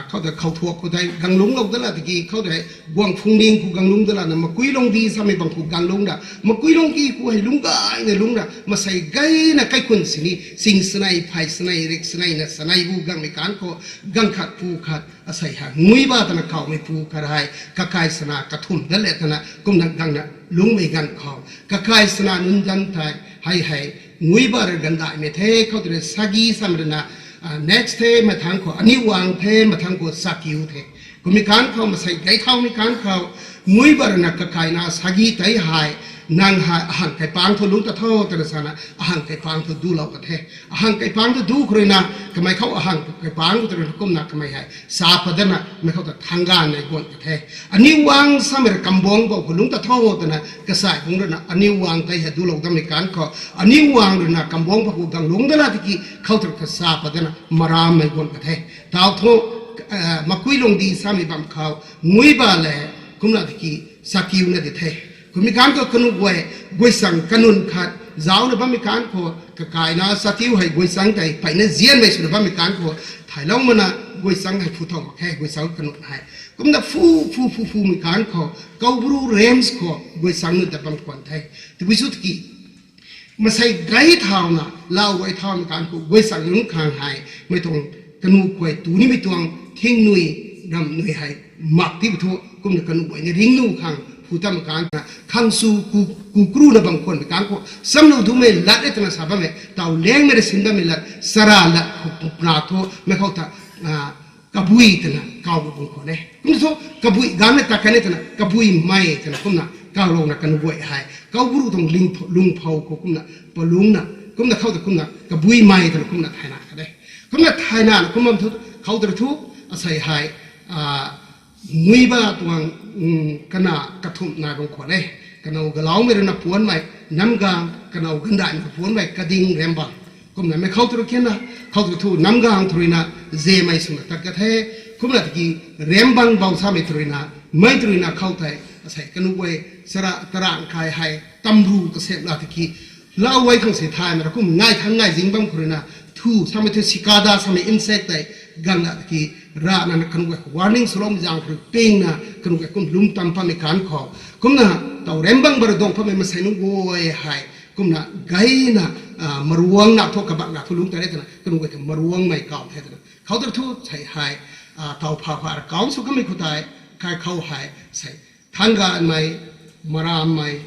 khou ta khou thuak khou tei ganglungclou dat la tiki khou tei Guangphungning khou ganglungc dat lana Makuilongdi samei bang khou ganglungc ra, Makuilongdi khou hei lungc gayna lungc ra masei gayna kaikhun sini sing sanei, phay sanei, rik sanei na sanei bu gangmei kang khou gang khat pu khat asei hei Nguiba twna kauhmei pu khat hei kakai sana kathumh dat le twna kumna gangna lungcmei ganv khou kakai sana nunc zanc tei hei hei Nguiba rui gandaimei the. Khou tei rui Sagi samei rui na next the, mathangc khou Aniwang the, mathangc khou Sakiu the. Kummei kang khou masei gay thaumei kang khou Nguiba rui na kakaina Sagi tei hei nang hei ahang kaipangc thu lungc ta tho twna sana ahang kaipangc thu dulou ka the. Ahang kaipangc thu du khou rui na kamei khou ahang kaipangc khou tei rui na kumna kamei hei sa pat dana mei khou ta thangganmei guan ka the. Aniwang samei rui Kambuangc bou khou lungc ta tho twna kasai bungc rui na Aniwang tei hei dulou damei kang khou Aniwang rui na Kambuangc bou khou ganglungc dat la tiki khou tei rui kasa pat dana marammei guan ka the. Taw thu Makuilongdi samei bam khou Nguiba le kumna tiki Sakiu na di the. Kummei kang khou kanu guay guaysang kanun khat zauna bammei kang khou kakaina Sakiu hei guaysang tei peyna zianmei swna bammei kang khou thaylou mana guaysang hei phu thau mak khe guaysang kanun hei. Kumna phu phu phu phumei kang khou Koubru Rems khou guaysang nunc ta bam khwan the. Tabui chu tiki masei gay thauna lau guay thaumei kang khou guaysang nunc khang hei mei tuang kanu guay tu nimei tuang thingnui ramnui hei mak ti thu kumna kanu guay ni ringnu khang phu tamei kang khang sw ku, kukru na bam khwanmei kang khou samlou dumei lat e twna sa bammei taw lengmei ra sin bammei lat sara lat khou na thu mei khou ta kabui twna kaw bam khwan e. Kum thu kabui ganmei ta kan e twna kabuimei twna kumna kawlouna kanu guay hei Koubru tuang lungphow khou kumna palungna kumna khou ta kumna kabuimei twna kumna thayna khat e. Kumna thaynana kum bam thu khou ta thu asei hei Muiba tuang, kana kathumh nai bam khwan e. Kanow galaumei rui na puanmei Namgang, kanow gandaihmei rui puanmei Kading Rembang. Kumna mei khou tw rui kena, khou tw thu Namgang tw rui na Zemei swna tat ka the. Kumna tiki Rembang bou samei tw rui na, mei tw rui na khou tei, asei kanu guay, sara tarang kai hei, tamru kasem la tiki, lau guay khang se thaymei ra kum ngai thang ngai zing bam khou rui na, thu samei thu cicada samei insect tei, gang la tiki, rana kanu guay warning swloumei zaeng khou rui pingna, kanu guay kum lum tam pammei kan khou. Kumna, taw Rembang ba rui dang pammei masei nunc guay hei, kumna gayna, maruang na thu kabak na thu lungc ta re twna, kanu guay ta maruangmei kaw the twna. Khou tw thu sei hei, taw pha pha ra kaw sw kamei khou tei, kai khou hei, sei, Thanganmei, Marammei,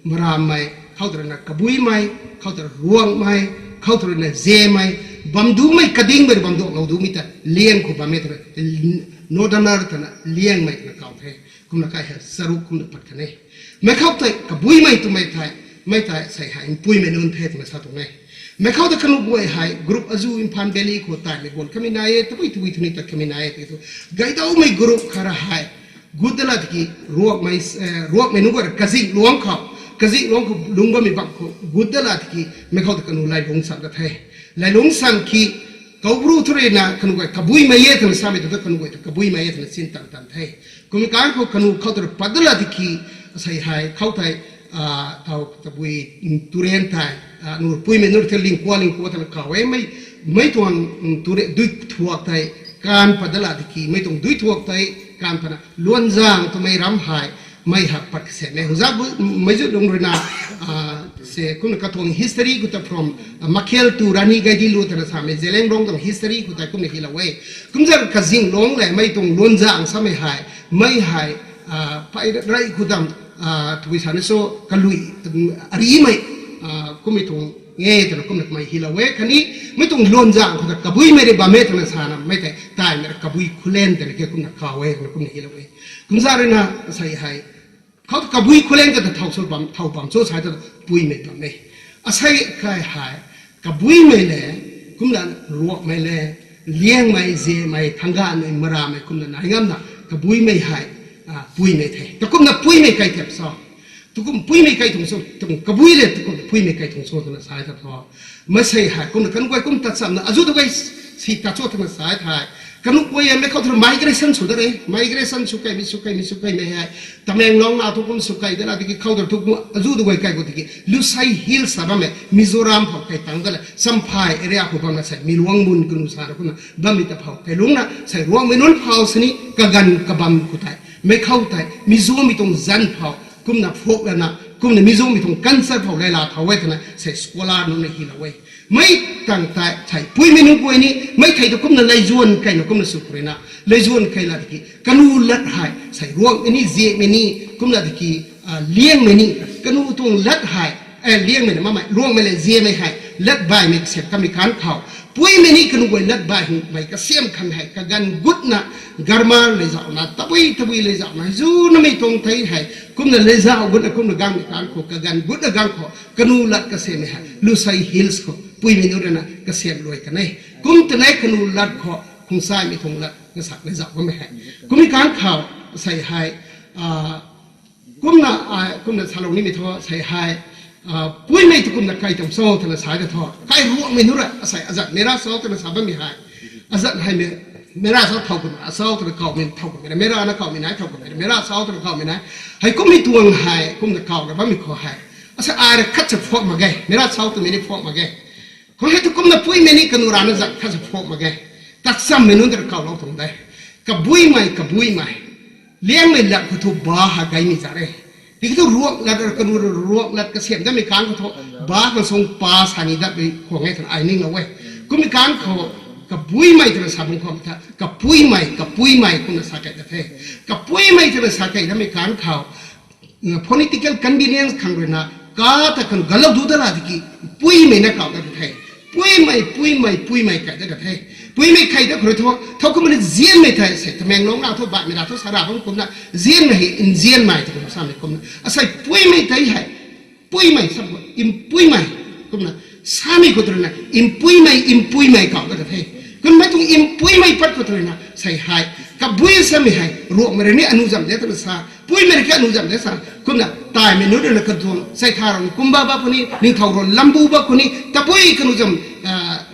Marammei, khou tw rui na Kabuimei, khou tw rui Ruangmei, khou tw rui na Zemei, bam dumei Kadingmei rui bam duaklou dumei ta, Liang khou bammei twna, Northerner twna, Liangmei twna kaw the. Kumna kai hei charuk kumna pat kan e. Mei khou tei Kabuimei twmei thei, mei tei sei hei Mpuimei nunc the twna sa tuang e. Mei khou tei kanu guay hei group azu Imphal Valley khou taimei guan kamei nai e, tabui tabui thu ni tat kamei nai e, tiki thu, gaydaumei group khat ra hei, gut da la tiki, Ruangmei, Ruangmei nunc guay ra Kazingluang khou, Kazingluang khou lungc bammei bam khou gut da la tiki, mei khou tei kanu Lailungc Sam ka the. Lailungc Sam ki, Kaubru thu rui na kanu guay Kabuimei e twna samei tu thu kanu guay ta Kabuimei e twna sin tan tan the. Kumna kan khou kanu khou tw rui pat da la tiki, asei hei khou tei, taw tabui, turen tei, nu Puimei nunc rui the Lingkua Lingkua twna kaw e, mei, mei tuang, ture dui thuak tei, kan pat da la tiki mei tuang dui thuak tei, kan patna Luanzang twmei ram hei, mei hei pat kasem e. Huza, mei zu lung rui na, se kumna katuang history khou ta from, Makhel to Rani Gaidinliu twna samei Zeliangrong tuang history khou tei kumna hilou e. Kumzat Kazingluang le mei tuang Luanzang samei hei, mei hei, pei rei khou dam, tabui sa ni so kalui, arimei, kummei tuang e twna kumna kamei hilou e. Khatni, mei tuang Luanzang khou ta Kabuimei rui bam e twna sana mei tei taimei ra Kabui Khullen twna ke kumna kaw e twna kumna hilou e. Kumzat rui na, sei hei, khou ta Kabui Khullen ka ta thow sw bam, thow bam cho sa ta Puimei bam e. Asei kai hei, Kabuimei le, kumna Ruangmei le, Liangmei, Zemei, Thanganmei, Marammei kumna nai ngamna, Kabuimei hei, Puimei the. Ta kumna Puimei kai thep sa. Tukum Puimei kai tuang so, tukum Kabui le tukum Puimei kai tuang so twna sa ta tho. Masei hei kumna kanu guay kum tat chamna azu tu guay si tat cho twna sa thei. Kanu guay e mei khou thu rui migration sw da re, migration sw kaimei sw kaimei sw kaimei hei. Tamenglong na thu kum sw kai da la tiki khou tw thu kum azu tu guay kai khou tiki Lusei Hills sa bammei Mizoram phou kai tang da le Champhai area khou bamna sei Miluang Mun kanu sa ra kumna bammei ta phou kai lungna sei Ruangmei nunc phou sini kaganv kabam khou tei mei khou tei Mizomei tuang zanc phou kumna phok lana kumna Mizomei tuang culture phou lay la thau e twna sei scholar nunc na hilou e. Mei tang tei sei Puimei nunc guay ni mei thei tu kumna Leizuan kaina kumna sw khou rui na Leizuan kai la tiki kanu lat hei sei Ruangmei ni Zemei ni kumna tiki, Liangmei ni kanu tuang lat hei, Liangmei na mamei Ruangmei le Zemei hei lat baihmei kasem kamei kan khou Puimei ni kanu guay lat baihmei kasem khang hei kaganv gutna grammar lei zauhna tabui tabui lei zauhna hei zu namei tuang thei hei kumna lei zauh gutna kumna gangmei kan khou kaganv gutna gang khou kanu lat kasemei hei Lusei Hills khou Puimei nunc rui na kasem luai kan e. Kum twna kanu lat khou Khongsaimei tuang lat kasak lei zauh bammei hei kummei kan khou sei hei, kumna, kumna salou nimei thu sei hei, Puimei tu kumna kai tuang cho twna sa ta tho. Kai Ruangmei nunc rui asei azat mei ra cho twna sa bammei hei, azat hei mei ra cho thow kumna cho twna kawmei thow kumna mei ra na kawmei nai thow kumna mei ra cho twna kawmei nai. Hei kummei tuang hei kumna kaw ra bammei khou hei, asei ai ra khat cha phuak mak ge, mei ra cho twmei ni phuak mak ge. Khou hei tu kumna Puimei ni kanu rana zat khat cha phuak mak ge. Tat chammei nunc ta ra kawlou tuang de. Kabuimei, Kabuimei. Liangmei lat khou thu ba ha gaymei za re. Tiki thu Ruang lat ra kanu Ruang lat kasem datmei kan khou thu ba khang sung pa sa ni datmei khwang e twna ai ninglou e. Kummei kan khou Kabuimei twna sa bam khou tha Kapuimei, Kapuimei kumna sa kei ta the. Kapuimei twna sa kei datmei kan khou phonetical convenience khang rui na, ka ta kanu galou du da la tiki, Puimei na kaw da the. Puimei, Puimei, Puimei kai da the. Puimei kai da khou rui thu, thow kumna nzianmei thei sei Tamenglong na thu baihmei ra thu sa ra bam kumna, nzianmei hei nzianmei ta kumna samei kumna. Asei Puimei tei hei, Puimei sa, Impuimei kumna, samei khou tw rui na, Impuimei, Impuimei kaw da the. Kummei tuang Impuimei pat khou tw rui na sei hei Kabui samei hei Ruangmei rui ni anu zam de twna sa, Puimei rui ki anu zam de sa. Kumna taimei nunc rui na katuang Seithara kumba ba khou ni, Ningthou Ron Lambu ba khou ni, tabui kanu zam,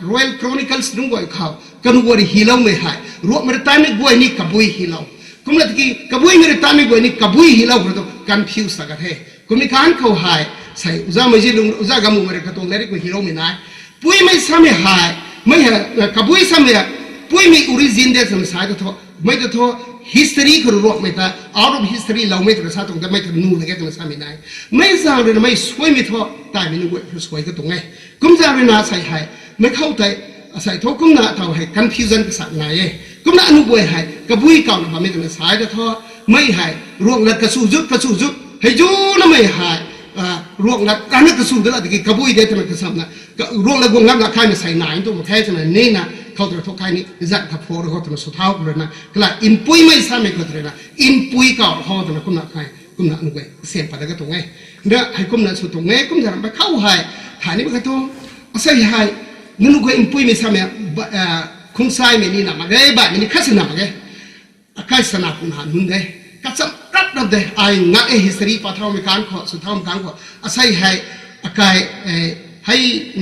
Royal Chronicles nunc guay khou kanu guay rui hyloumei hei Ruangmei rui tanmei guay ni Kabui hylou. Kumna tiki Kabuimei rui tanmei guay ni Kabui hylou khou tu confuse ta ka the. Kummei kan khou hei, sei Oja Meizilung, Oja Gamumei rui katuang lairik khou hyloumei nai. Puimei samei hei, mei hei, Kabui samei hei, Puimei origin de twna sa ta thu, mei ta thu, history khou Ruangmei ta out of history loumei twna sa tuang ta, mei ta nu lage twna samei nai. Mei zaeng rui na mei suaimei thu, taimei nunc guay khou suai katuang e. Kumzaeng rui na sei hei, mei khou tei, sei thu kumna taw hei confusion kasak nai e. Kumna anu guay hei Kabui kawna bammei twna sa ta thu, mei hei Ruanglat kachu zut, kachu zut hei zuna mei hei, Ruanglat rana kachu da la tiki Kabui de twna kasamna, Ruanglat guang ngamna kaimei sei nai tu mak khe twna nina khou twna thu kai ni zat kha pho khou twna sw thau khou rui na, kala Inpuimei samei khou rui na Inpui kaw khou twna kumna kai, kumna anu guay sem pat da katuang e. Na hei kumna sw tuang e, kumna ramh mei khou hei, thay ni mak kha thu, asei hei, nunu guay Inpuimei samei, Khungsaimei ni na mak ge, baihmei ni khat si na mak ge. Akai sana puna nunc de, kacham rap rap de, ai ngak e history pa thaumei kan khou, sw thaumei kan khou, asei hei, akai, hei,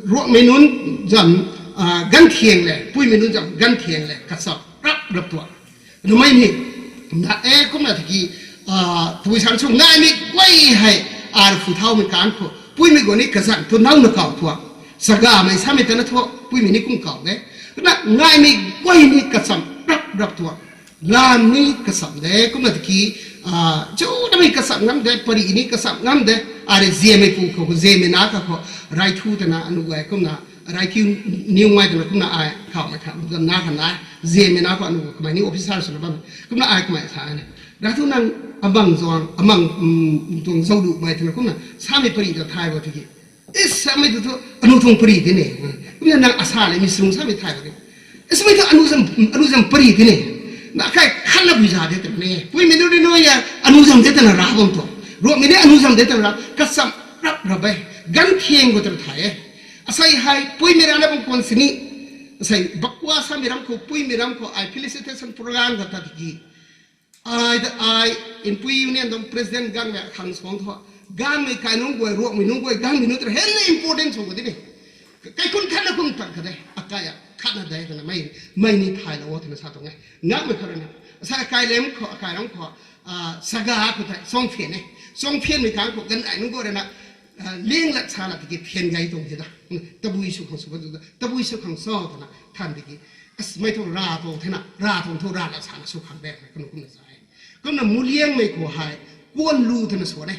Ruangmei nunc zam, Ganthiang le, Puimei nunc zam Ganthiang le, kacham rap rap tuang. Numei ni, na e kumna tiki, tabui san sw ngaimei guay hei, ar phu thaumei kan khou, Puimei guay ni kazanc tu nauna kaw tuang. Sagamei samei tana thu, Puimei ni kum kaw de. Kumna ngaimei guay ni kacham rap rap tuang. Lam ni kacham de, kumna tiki, chu namei kacham ngam de, pari ni kacham ngam de. Ai rui ziamei pu khou, ziamei na kha khou, rai thu twna anu guay kumna, rai thiu niw mai twna kumna ai, kawmei kha, zam na kha nai, ziamei na khou anu kamei ni officer swna bam. Kumna ai kamei sa ni, rai thu nang amang zuang, amang, tuang zauc lumei twna kumna, samei pari ta thay bo tiki. Is samei tu thu, anu tuang pari tini. Kumna nang asa le mi srung samei thay bo tiki. Is samei tu anu zam, anu zam pari tini. Na kai khatna bui za de twna ni. Puimei nu ri nu ya, anu zam de twna ra bam tu. Ruangmei ni anu zam de twna ra, kacham rap rap e. Ganthiang khou twna thay e. Asei hei, Puimei rana bam kuan sini. Asei Bakwa samei ram khou, Puimei ram khou, ai felicitation program kha ta tiki. Ai ta ai, Inpui Union tuang president Gangmei khang suang thu. Gangmei kai nunc guay, Ruangmei nunc guay, Gangmei nunc ta hei important sw ka tini. Kaikhun khatna kum tan kha de, akai a khatna de twna mei, mei ni thaylou o twna sa tuang e. Ngakmei kha rui na, sa akai lem khou, akai ram khou, saga khou tei suang phian e. Suang phianmei kan khou ganv ai nunc guay rui na, liang lat sa la tiki phian gay tuang the da. Tabui sw khang sw ka tu da, tabui sw khang sa twna than tiki. Mei thu ra tuang thena, ra tuang thu ra lat sana sw khang de, kanu kumna sa e. Kumna Muliangmei khou hei, kuan lu twna sw ne.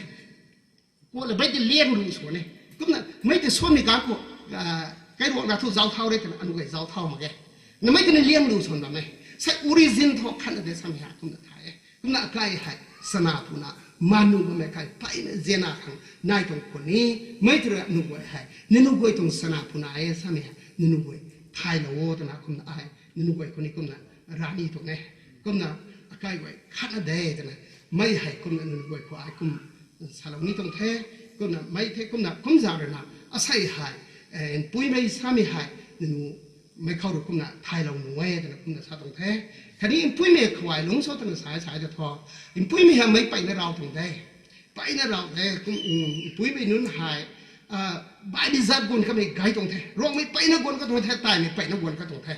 Kuan la mei tei liang lu sw ne. Kumna mei tei suanmei kan khou, kairuangna thu zauc thau re twna anu guay zauc thau mak ge. Na mei tei ni liang lu swan bam e. Sa origin thu khatna de samei hei kumna thay e. Kumna akai hei sana puna, manu bammei kai mpeyna zianna khang nai tuang khwan ni, mei tei rui anu guay hei, nunu guay tuang sana puna e samei hei, nunu guay thaylou o twna kumna ai, nunu guay khou ni kumna rani tuang e. Kumna akai guay khatna de twna, mei hei kumna nunu guay khou ai kum salou ni tuang the, kumna mei the kumna kumzaeng rui na, asei hei, Inpuimei samei hei, nunu mei khou rui kumna thaylou nu e twna kumna sa tuang the. Khatni Inpuimei khou ai lung sw twna sa, sa ta thu. Inpuimei hei mei mpeyna raw tuang de. Mpeyna raw de, Inpuimei nunc hei, by deserve guan kamei gay tuang the. Ruangmei mpeyna guan ka tuang the, taimei mpeyna guan ka tuang the.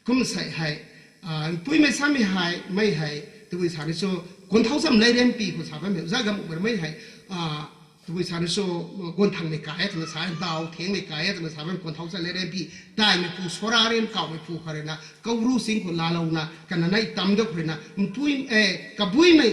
Kum sei hei, Inpuimei samei hei, mei hei, tabui sa ni sw, kuan thau sam lei rempi khou sa bammei, zay gam ber mei hei, tabui sa ni sw, guan thangmei kai e twna sa, daw thengmei kai e twna sa bam kuan thau sam lei rempi, taimei pu sora ren kawmei pu kha rui na, kau ru sing khou laalouna, kana nei tam da khou rui na, Inpui, Kabuimei,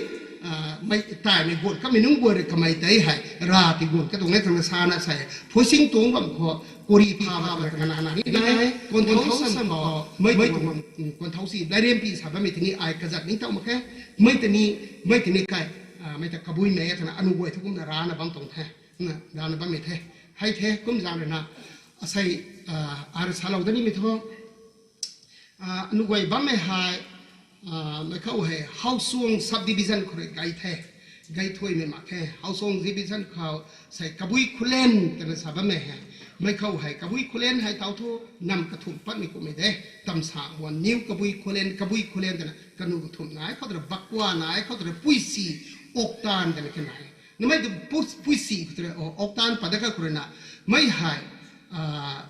mei taimei guan kamei nunc guay rui kamei tei hei, ra ti guan ka tuang e twna sana sei, phuising tuang bam khou, kuri pha bam kana na ni nai, kuan thau sam khou, mei tuang, kuan thau si, lei rempi sa bammei tini ai kazat ni taw mak khe, mei tini, mei tini kai, mei ta Kabuimei e twna anu guay thu kumna rana bam tuang the, na, rana bammei the, hei the, kumzaeng rui na, asei, ar salou da nimei thu, anu guay bammei hei, mei khou hei, Haosuang subdivision khou rui gay the. Gay thuimei mak khe, Hausuang Exhibition khou sei Kabui Khullen twna sa bammei hei. Mei khou hei Kabui Khullen hei tau thu nam kathumh patmei kummei de. Tamsa Muan, New Kabui Khullen, Kabui Khullen twna kanu kathumh nai, khou tara Bakwa nai, khou tara Puisi, Oktan twna khe nai. Namei tu Pus-, Puisi khou tara, o, Oktan pat da kha khou rui na, mei hei, a,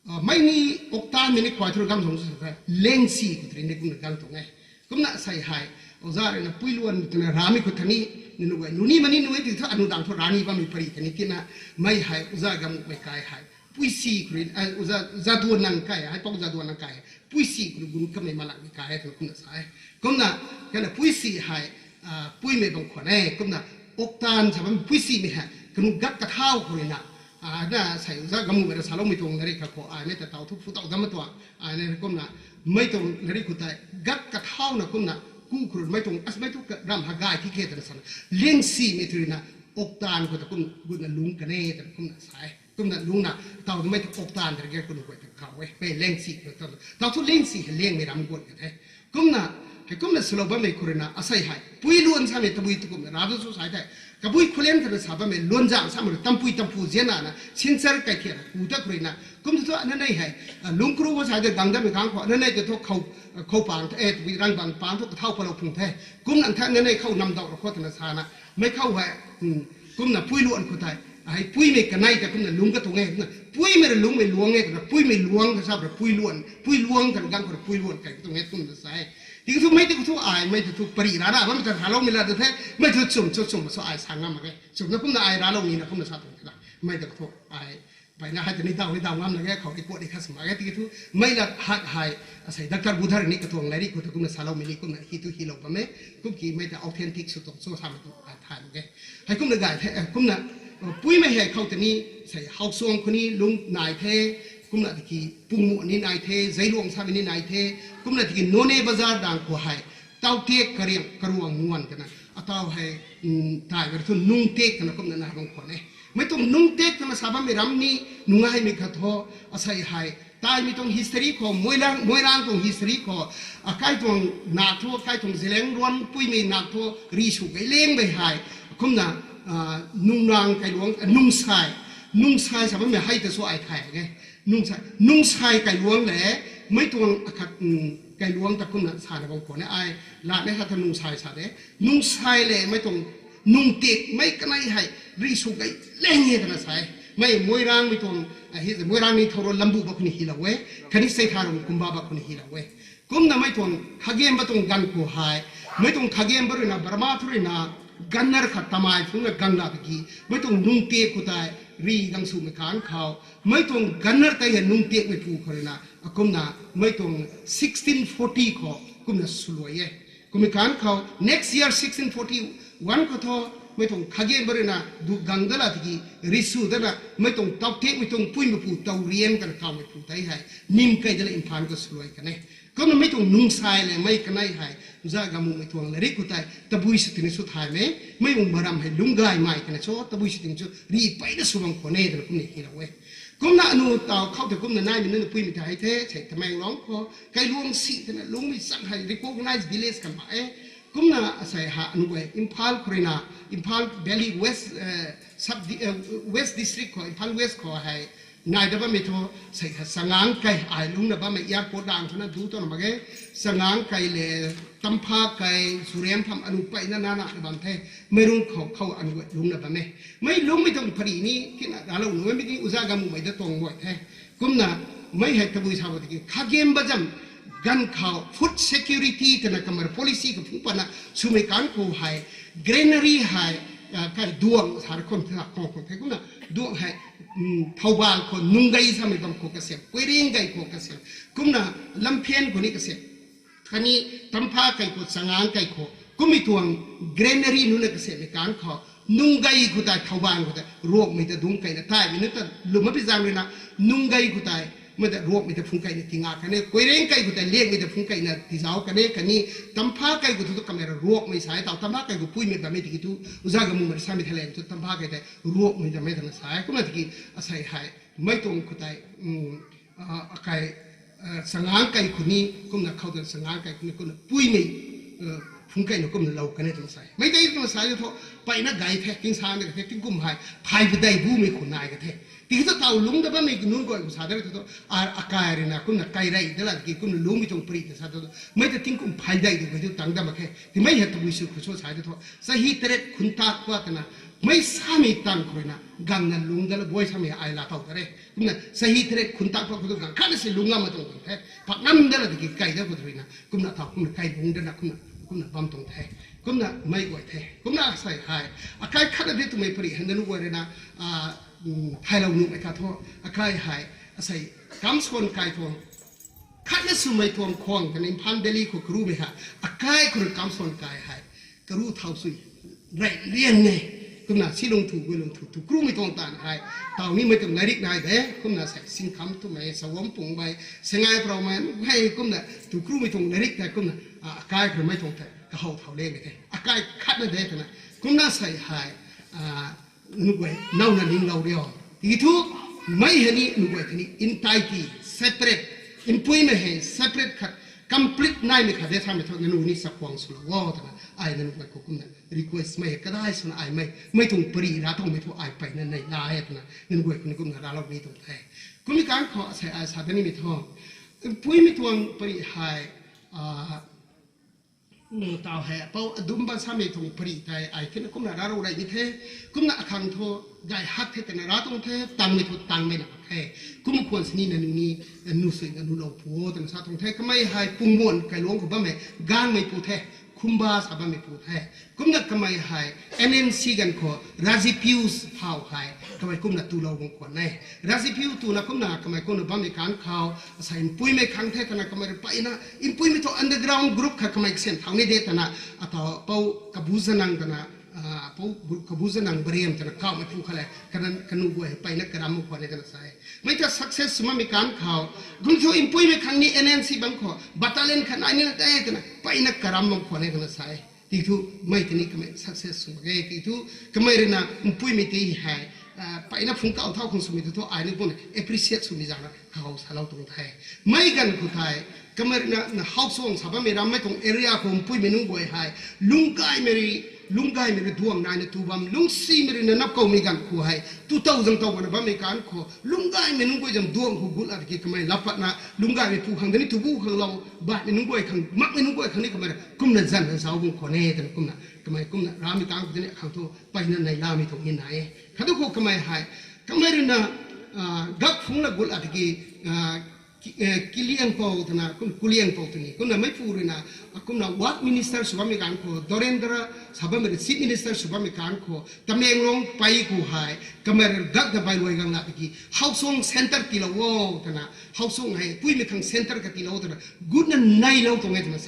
a, mei ni Oktanmei ni khuay thu rui gang tuang sw sa the, Lengsi khou tari ni kumna gang tuang e. Kumna sei hei, oza rui na Puiluan twna ramei khou thani, nanu guay, nuni mani nui ti thu anu dang thu rani bammei pari thani tina, mei hei oza Gamuhmei kai hei, Puisi khou rui, a, oza Zaduan nang kai, hei pou Zaduan nang kai hei, Puisi khou rui gun kamei malangmei kai hei twna kumna sa e. Kumna, kana Puisi hei, a, Puimei bang khwan e, kumna Oktan sa bam Puisimei hei, kanu gak kathau khou rui na, a, na sei oza Gamuhmei ra saloumei tuang lairik kha khou, ai mei ta tau thu phu tau dam tuang, ai na kumna, mei tuang lairik khou tei, gak kathauna kumna, ku khou rui mei tuang, as mei tu ka ram ha gay thi khe twna sana, Lengsimei thu rui na, Oktan khou ta kum gutna lungc kan e twna kumna sa e. Kumna lungcna, tau tu mei ta Oktan tari ge kunu guay ta kau e. Mei Lengsi khou tau, tau thu Lengsi hei Lengmei ram guan ka the. Kumna, hei kumna swlou bammei khou rui na, asei hei, Puiluan samei tabui tu kumna, ra tu sw sa the. Kabui Khullen twna sa bammei, Luanzang samei rui, tampui tampu zianna na, sinsar kai thiana, ku ta khou rui na. Kum tu thu, nanei hei, a, lungc kru khou sa de gang dammei kang khou, nanei ta thu khou, a, khou pang the, e, tabui rang bang pang thu kathau palou phung the. Kumna the, nanei khou nam dau ra khou twna sana. Mei khou hei, mm, kumna Puiluan khou tei, hei Puimei kanei ta kumna lungc ka tuang e, kumna Puimei ra lungcmei luang e, twna Puimei luang ta sa ra Puiluan, Puiluang twna gang khou ra Puiluan kai ka tuang e, kumna sa e. Tiki thu mei tiki thu ai, mei tiki thu pari rana bammei ta raloumei la ta the, mei thu chum, chum, chum, so ai sa ngam mak e. Chumna kumna ai ralou nina kumna sa tuang the na. Mei tiki thu ai, bai na hei ta ni daw, ni daw ngam la ge, khou record ni kha sw mak ge, tiki thu, mei la hat hei, asei Doctor Budhar ni katuang lairik khou ta kumna saloumei ni kumna hi tu hilou bam e, kum ki mei ta authentic sw tuang cho samei tu ai thay mak ge. Hei kumna gay the, e, kumna, e, Puimei hei khou ta ni, sei Hausuang khou ni lungc nai the, kumna tiki Pungmuan ni nai the, Zeiluang samei ni nai the, kumna tiki Noney Bazar dang khou hei, Tautek Kariang Karuang Muan twna, atau hei, mm, tai ga thu Nungtek twna kumna nai bam khwan e. Mei tuang Nungtek twna sa bammei ram ni nungaimei khat thu, asei hei, taimei tuang history khou, Moirang, Moirang tuang history khou, akai tuang nak thu, akai tuang Zeliangrong Puimei nak thu, ri sw gay lengmei hei, kumna, a, Nungnang kailuang, a, Nungsai, Nungsai sa bammei hei ta sw ai thay ge. Nungsai, Nungsai kailuang le, mei tuang akhat, mm, kailuang ta kumna sana bam khwan e ai, latmei sa ta Nungsai sa de. Nungsai le, mei tuang Nungtek, mei kanei hei, ri sw gay leng e twna sa e. Mei Moirangmei tuang, a, hi, Moirang ni thou ro lambu ba khou ni hilou e, khatni Seitharung kumba ba khou ni hilou e. Kumna mei tuang Khagemba tuang ganv khou hei, mei tuang Khagemba rui na, Burma thu rui na, gunner khat tamei phungna gang la tiki, mei tuang Nungtek khou tei, ri gang swmei kang khou, mei tuang gunner tei hei Nungtekmeipu khou rui na, akumna, mei tuang sixteen forty khou, kumna swluai e. Kummei kang khou, next year sixteen forty-one khou thu, mei tuang Khagemba rui na, du gang da la tiki, ri sw dana, mei tuang Tautekmei tuang Puimeipu Taurian twna kawmeipu tei hei, nim kei da la Imphal khou swluai kan e. Kumna mei tuang Nungsai le mei kanei hei, Oza Gamuhmei tuang lairik khou tei, tabui sw tini sw thaymei, mei tuang maram hei lungc gaymei twna cho, tabui sw tini cho, ri peyna sw bam khwan e twna kumna hilou e. Kumna anu tau khou tei kumna naimei nunc Puimei ta hei the, sei Tamenglong khou, kailuang si twna lungcmei chang hei recognized village kan mak e. Kumna asei ha anu guay Imphal khou rui na, Imphal Valley West, e, sub di-, e, West District khou, Imphal West khou hei, nai da bammei thu, sei ha Changang Kei ai lungcna bammei airport dang khou na du tana mak ge, Changang Kei le, Tampha Kei, Zurem pham anu peyna nana na bam the, Meirung khou, khou anu guay lungcna bam e. Mei lungcmei tuang pari ni, tina ralou nuh mei ni Oza Gamuhmei da tuang guay the. Kumna, mei hei tabui sa ba tiki, Khagemba zam, ganv khou, food security twna kamar policy kaphungc patna, swmei kang khou hei, granary hei, a, kai duang sa ra khwan the, khwan khwan the, kumna, duang hei, mm, Thoubal khou, Nunggei samei bam khou kasem, Koireng Gei khou kasem, kumna, Lamphen khou ni kasem. Khatni Tampha Kei khou, Changang Kei khou, kummei tuang granary nunc na kasemei kang khou, Nunggei khou tei, Thoubal khou tei, Ruangmei ta dungc keyna, taimei nunc ta lwm a pi zaeng rui na, Nunggei khou tei, mei ta Ruangmei ta phungc keyna tinga kan e, Koireng Kei khou tei, Liangmei ta phungc keyna tizauc kan e, khatni Tampha Kei khou thu tu kamei ra Ruangmei sa e, tau Tampha Kei khou Puimei bammei tiki thu, Oza Gamuhmei samei thalang thu Tampha Kei tei Ruangmei bammei twna sa e, kumna tiki asei hei, mei tuang khou tei, mm, a, akai, a, Changang Kei khou ni, kumna khou tei Changang Kei khou ni, kumna Puimei, a, phungc keyna kumna lou kan e twna sa e. Mei tei twna sa e thu, peyna gay the, tingsaeng da ka the, tingkum hei phay padeih bumei khou nai ka the. Tiki thu taw lungc da bammei nunc guay khou sa da re thu thu, a, akai rui na kumna kai rey da la tiki kumna lungcmei tuang pary ta sa thu thu, mei ta tingkum phay deih tu kei thu tang da mak khe. Ti mei hei tabui sw khou sw sa e thu thu, sahi taret khuntak pa twna, mei samei tang khou rui na gangna lungc da la buay samei ai laa tow ta re. Kumna sahi taret khuntak pa khou thu gang khatna si lungc ngam ma tuang tuang the. Pak ngam da la tiki kai da khou rui na kumna taw kumna kai lungc da na kumna, kumna bam tuang the. Kumna mei guay the. Kumna asei hei, akai khatna de twmei pary hei nanu guay rui na, a, thaylou nuhmei khat thu, akai hei, asei kamsuan kai tuang, khatna swmei tuang khwang twna Imphal Valley khou karumei hei, akai khou rui kamsuan kai hei, karu thau sui, rey lian e. Kumna si lung thu, guay lung thu, tu karumei tuang taanv hei, taw nimei tuang lairik nai de, kumna sei singkham twmei, sawam pungmei, sengai proumei, hei kumna tu karumei tuang lairik tei kumna, a, akai khou rui mei tuang tei kahow thau lian e the. Akai khatna de twna, kumna sei hei, a, nunc guay nowna ninglou rio. Tiki thu, mei hei ni nunc guay tei ni entirety, separate, mpuimei hei separate khat, complete naimei khat de samei thu nanu ni chakhwang swlou o twna ai nunc guay khou kumna request mei kadai swna ai mei, mei tuang pary ra tuangmei thu ai peyna nei la e twna nunc guay khou ni kumna raclou ni tuang the. Kummei kan khou asei ai sa da nimei thu, mpuimei tuang pary hei, a, taw hei pou adumba samei tuang pary tei ai thina kumna raclou rey ni the. Kumna akhang thu gay hak the twna ra tuang the, tangmei thu tangmei na mak khe. Kum khwan sini nanu ni, nu sui nanu lou pu o twna sa tuang the. Kamei hei Pungmuan kailuangc khou bammei gangmei pu the, Khumba sa bammei pu the. Kumna kamei hei N N C ganv khou Rajipiu phau hei kamei kumna tulou bam khwan e. Rajipiu twna kumna kamei kumna bammei kan khou, asei mpuimei khang the twna kamei rui peyna, mpuimei thu underground group khat kamei kasem thau ni de twna, ataw pou Kabujanang twna, a, pou Kabujanang Bariam twna kawmei pu khat le, kana kanu guay hei peyna karam bam khwan e twna sa e. Mei ta success sw bammei kan khou, kum thu mpuimei khang ni N N C bam khou battalion khat nai ni la tei twna peyna karam bam khwan e twna sa e. Tiki thu mei tei ni kamei success sw mak ge. Tiki thu kamei rui na mpuimei tei hei, a, peyna phungc kaw thau khang swmei tu thu ai ni kumna appreciate swmei zana kahow salou tuang the. Mei ganv khou tei, kamei rui na, na Hauksong sa bammei rammei tuang area khou mpuimei nunc guay hei, lungcgaymei rui, lungcgaymei rui duang naina tu bam, lungcsimei rui na nap kawmei ganv khou hei, tu tow zang tow bana bammei kan khou, lungcgaymei nunc guay zam duang khou gut la tiki kamei lap patna, lungcgaymei pu khang tei ni tu bu khang lou, baihmei nunc guay khang, makmei nunc guay khang ni kamei rui, kumna zanna zauc bam khwan e twna kumna, kamei kumna ramei kan khou tei ni akhang thu peyna nei lamei tuang ni nai e. Khatdu khou kamei hei, kamei rui na, a, gak phungc la gut la tiki, a, Ki-, e, Kiliangpou twna, kum Kuliangpou twni. Kumna meipu rui na, a, kumna work minister sw bammei kan khou, Dorendra sa bammei rui chief minister sw bammei kan khou, Tamenglong pei khou hei, kamei rui gak ta bai luai gang la tiki, Hauksong centre tiilou o twna, Hauksong hei, mpuimei khang centre katiilou twna, gutna neilou tuang e twna sa.